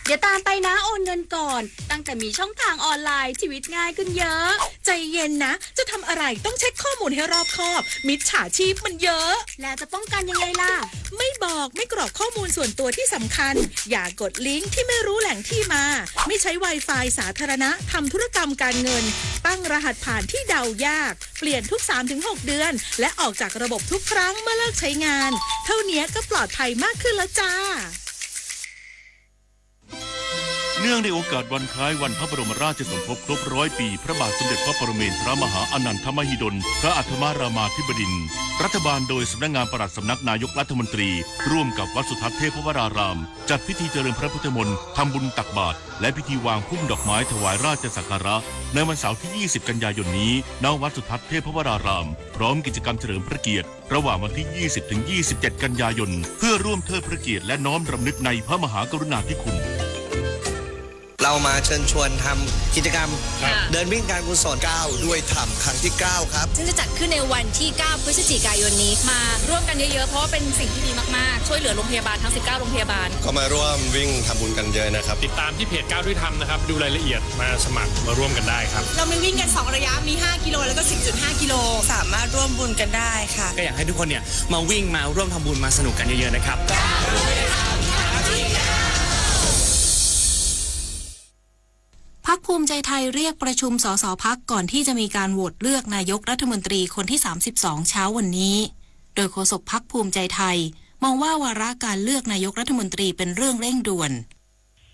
เดี๋ยวตามไปนะ โอนเงินก่อน ตั้งแต่มีช่องทางออนไลน์ ชีวิตง่ายขึ้นเยอะ ใจเย็นนะ จะทำอะไรต้องเช็คข้อมูลให้รอบคอบ มิจฉาชีพมันเยอะ แล้วจะป้องกันยังไงล่ะ ไม่บอก ไม่กรอกข้อมูลส่วนตัวที่สำคัญ อย่ากดลิงก์ที่ไม่รู้แหล่งที่มา ไม่ใช้ Wi-Fi สาธารณะ ทำธุรกรรมการเงิน ตั้งรหัสผ่านที่เดายาก เปลี่ยนทุก สามถึงหก เดือน และออกจากระบบทุกครั้งเมื่อเลิกใช้งาน เท่านี้ก็ปลอดภัยมากขึ้นแล้วจ้า เนื่องในโอกาสวันคล้ายวันพระบรมราชสมภพครบร้อยปี พระบาทสมเด็จพระปรเมนทรมหาอานันทมหิดล พระอัฏฐมรามาธิบดินทร์ รัฐบาลโดยสำนักงานปลัดสำนักนายกรัฐมนตรี ร่วมกับวัดสุทัศน์เทพวราราม จัดพิธีเจริญพระพุทธมนต์ ทำบุญตักบาตร และพิธีวางพุ่มดอกไม้ถวายราชสักการะ ในวันเสาร์ที่ ยี่สิบ กันยายนนี้ ณ วัดสุทัศน์เทพวราราม พร้อมกิจกรรมเฉลิมพระเกียรติ ระหว่างวันที่ ยี่สิบ ถึง ยี่สิบเจ็ด กันยายน เพื่อร่วมเทิดพระเกียรติและน้อมรำลึกในพระมหากรุณาธิคุณ เรามาเชิญชวนทำกิจกรรม ครับ เดินวิ่งการกุศล ก้าวด้วยธรรม ครั้งที่ เก้า ครับ ซึ่งจะจัดขึ้นในวันที่ เก้า พฤศจิกายนนี้ มาร่วมกันเยอะๆ เพราะว่าเป็นสิ่งที่ดีมากๆ ช่วยเหลือโรงพยาบาลทั้ง สิบเก้า โรงพยาบาล ก็มาร่วมวิ่งทำบุญกันเยอะนะครับ ติดตามที่เพจก้าวด้วยธรรมนะครับ ดูรายละเอียด มาสมัครมาร่วมกันได้ครับ เรามีวิ่งกันสองระยะ มี ห้า กิโล แล้วก็ สิบจุดห้า กิโล สามารถร่วมบุญกันได้ค่ะ ก็อยากให้ทุกคนเนี่ยมาวิ่งมาร่วมทำบุญมาสนุกกันเยอะๆนะครับ พรรคภูมิใจไทยเรียกประชุม สส พรรคก่อนที่จะมีการโหวตเลือกนายกรัฐมนตรีคนที่ สามสิบสอง เช้าวันนี้ โดยโฆษกพรรคภูมิใจไทย มองว่าวาระการเลือกนายกรัฐมนตรีเป็นเรื่องเร่งด่วน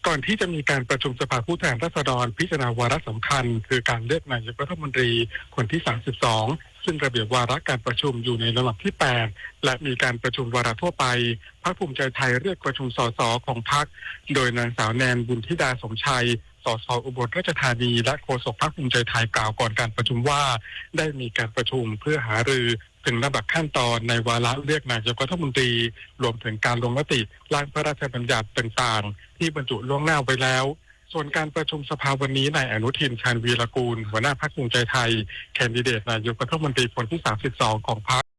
ก่อนที่จะมีการประชุมสภาผู้แทนราษฎรพิจารณาวาระสำคัญ คือการเลือกนายกรัฐมนตรีคนที่ สามสิบสอง ซึ่งระเบียบวาระการประชุมอยู่ในลำดับที่ แปด และมีการประชุมวาระทั่วไป พรรคภูมิใจไทยเรียกประชุม สส ของพรรค โดยนางสาวแนน บุญธิดาสมชัย สส อุบลราชธานี และโฆษกพรรคภูมิใจไทยกล่าวก่อนการประชุมว่า ได้มีการประชุมเพื่อหารือถึงลำดับขั้นตอนในวาระเลือกนายกรัฐมนตรี รวมถึงการลงมติร่างพระราชบัญญัติต่างๆ ที่บรรจุล่วงหน้าไว้แล้ว ส่วนการประชุมสภาวันนี้ นายอนุทิน ชาญวีรกูล หัวหน้าพรรคภูมิใจไทย แคนดิเดตนายกรัฐมนตรีคนที่ สามสิบสอง ของพรรค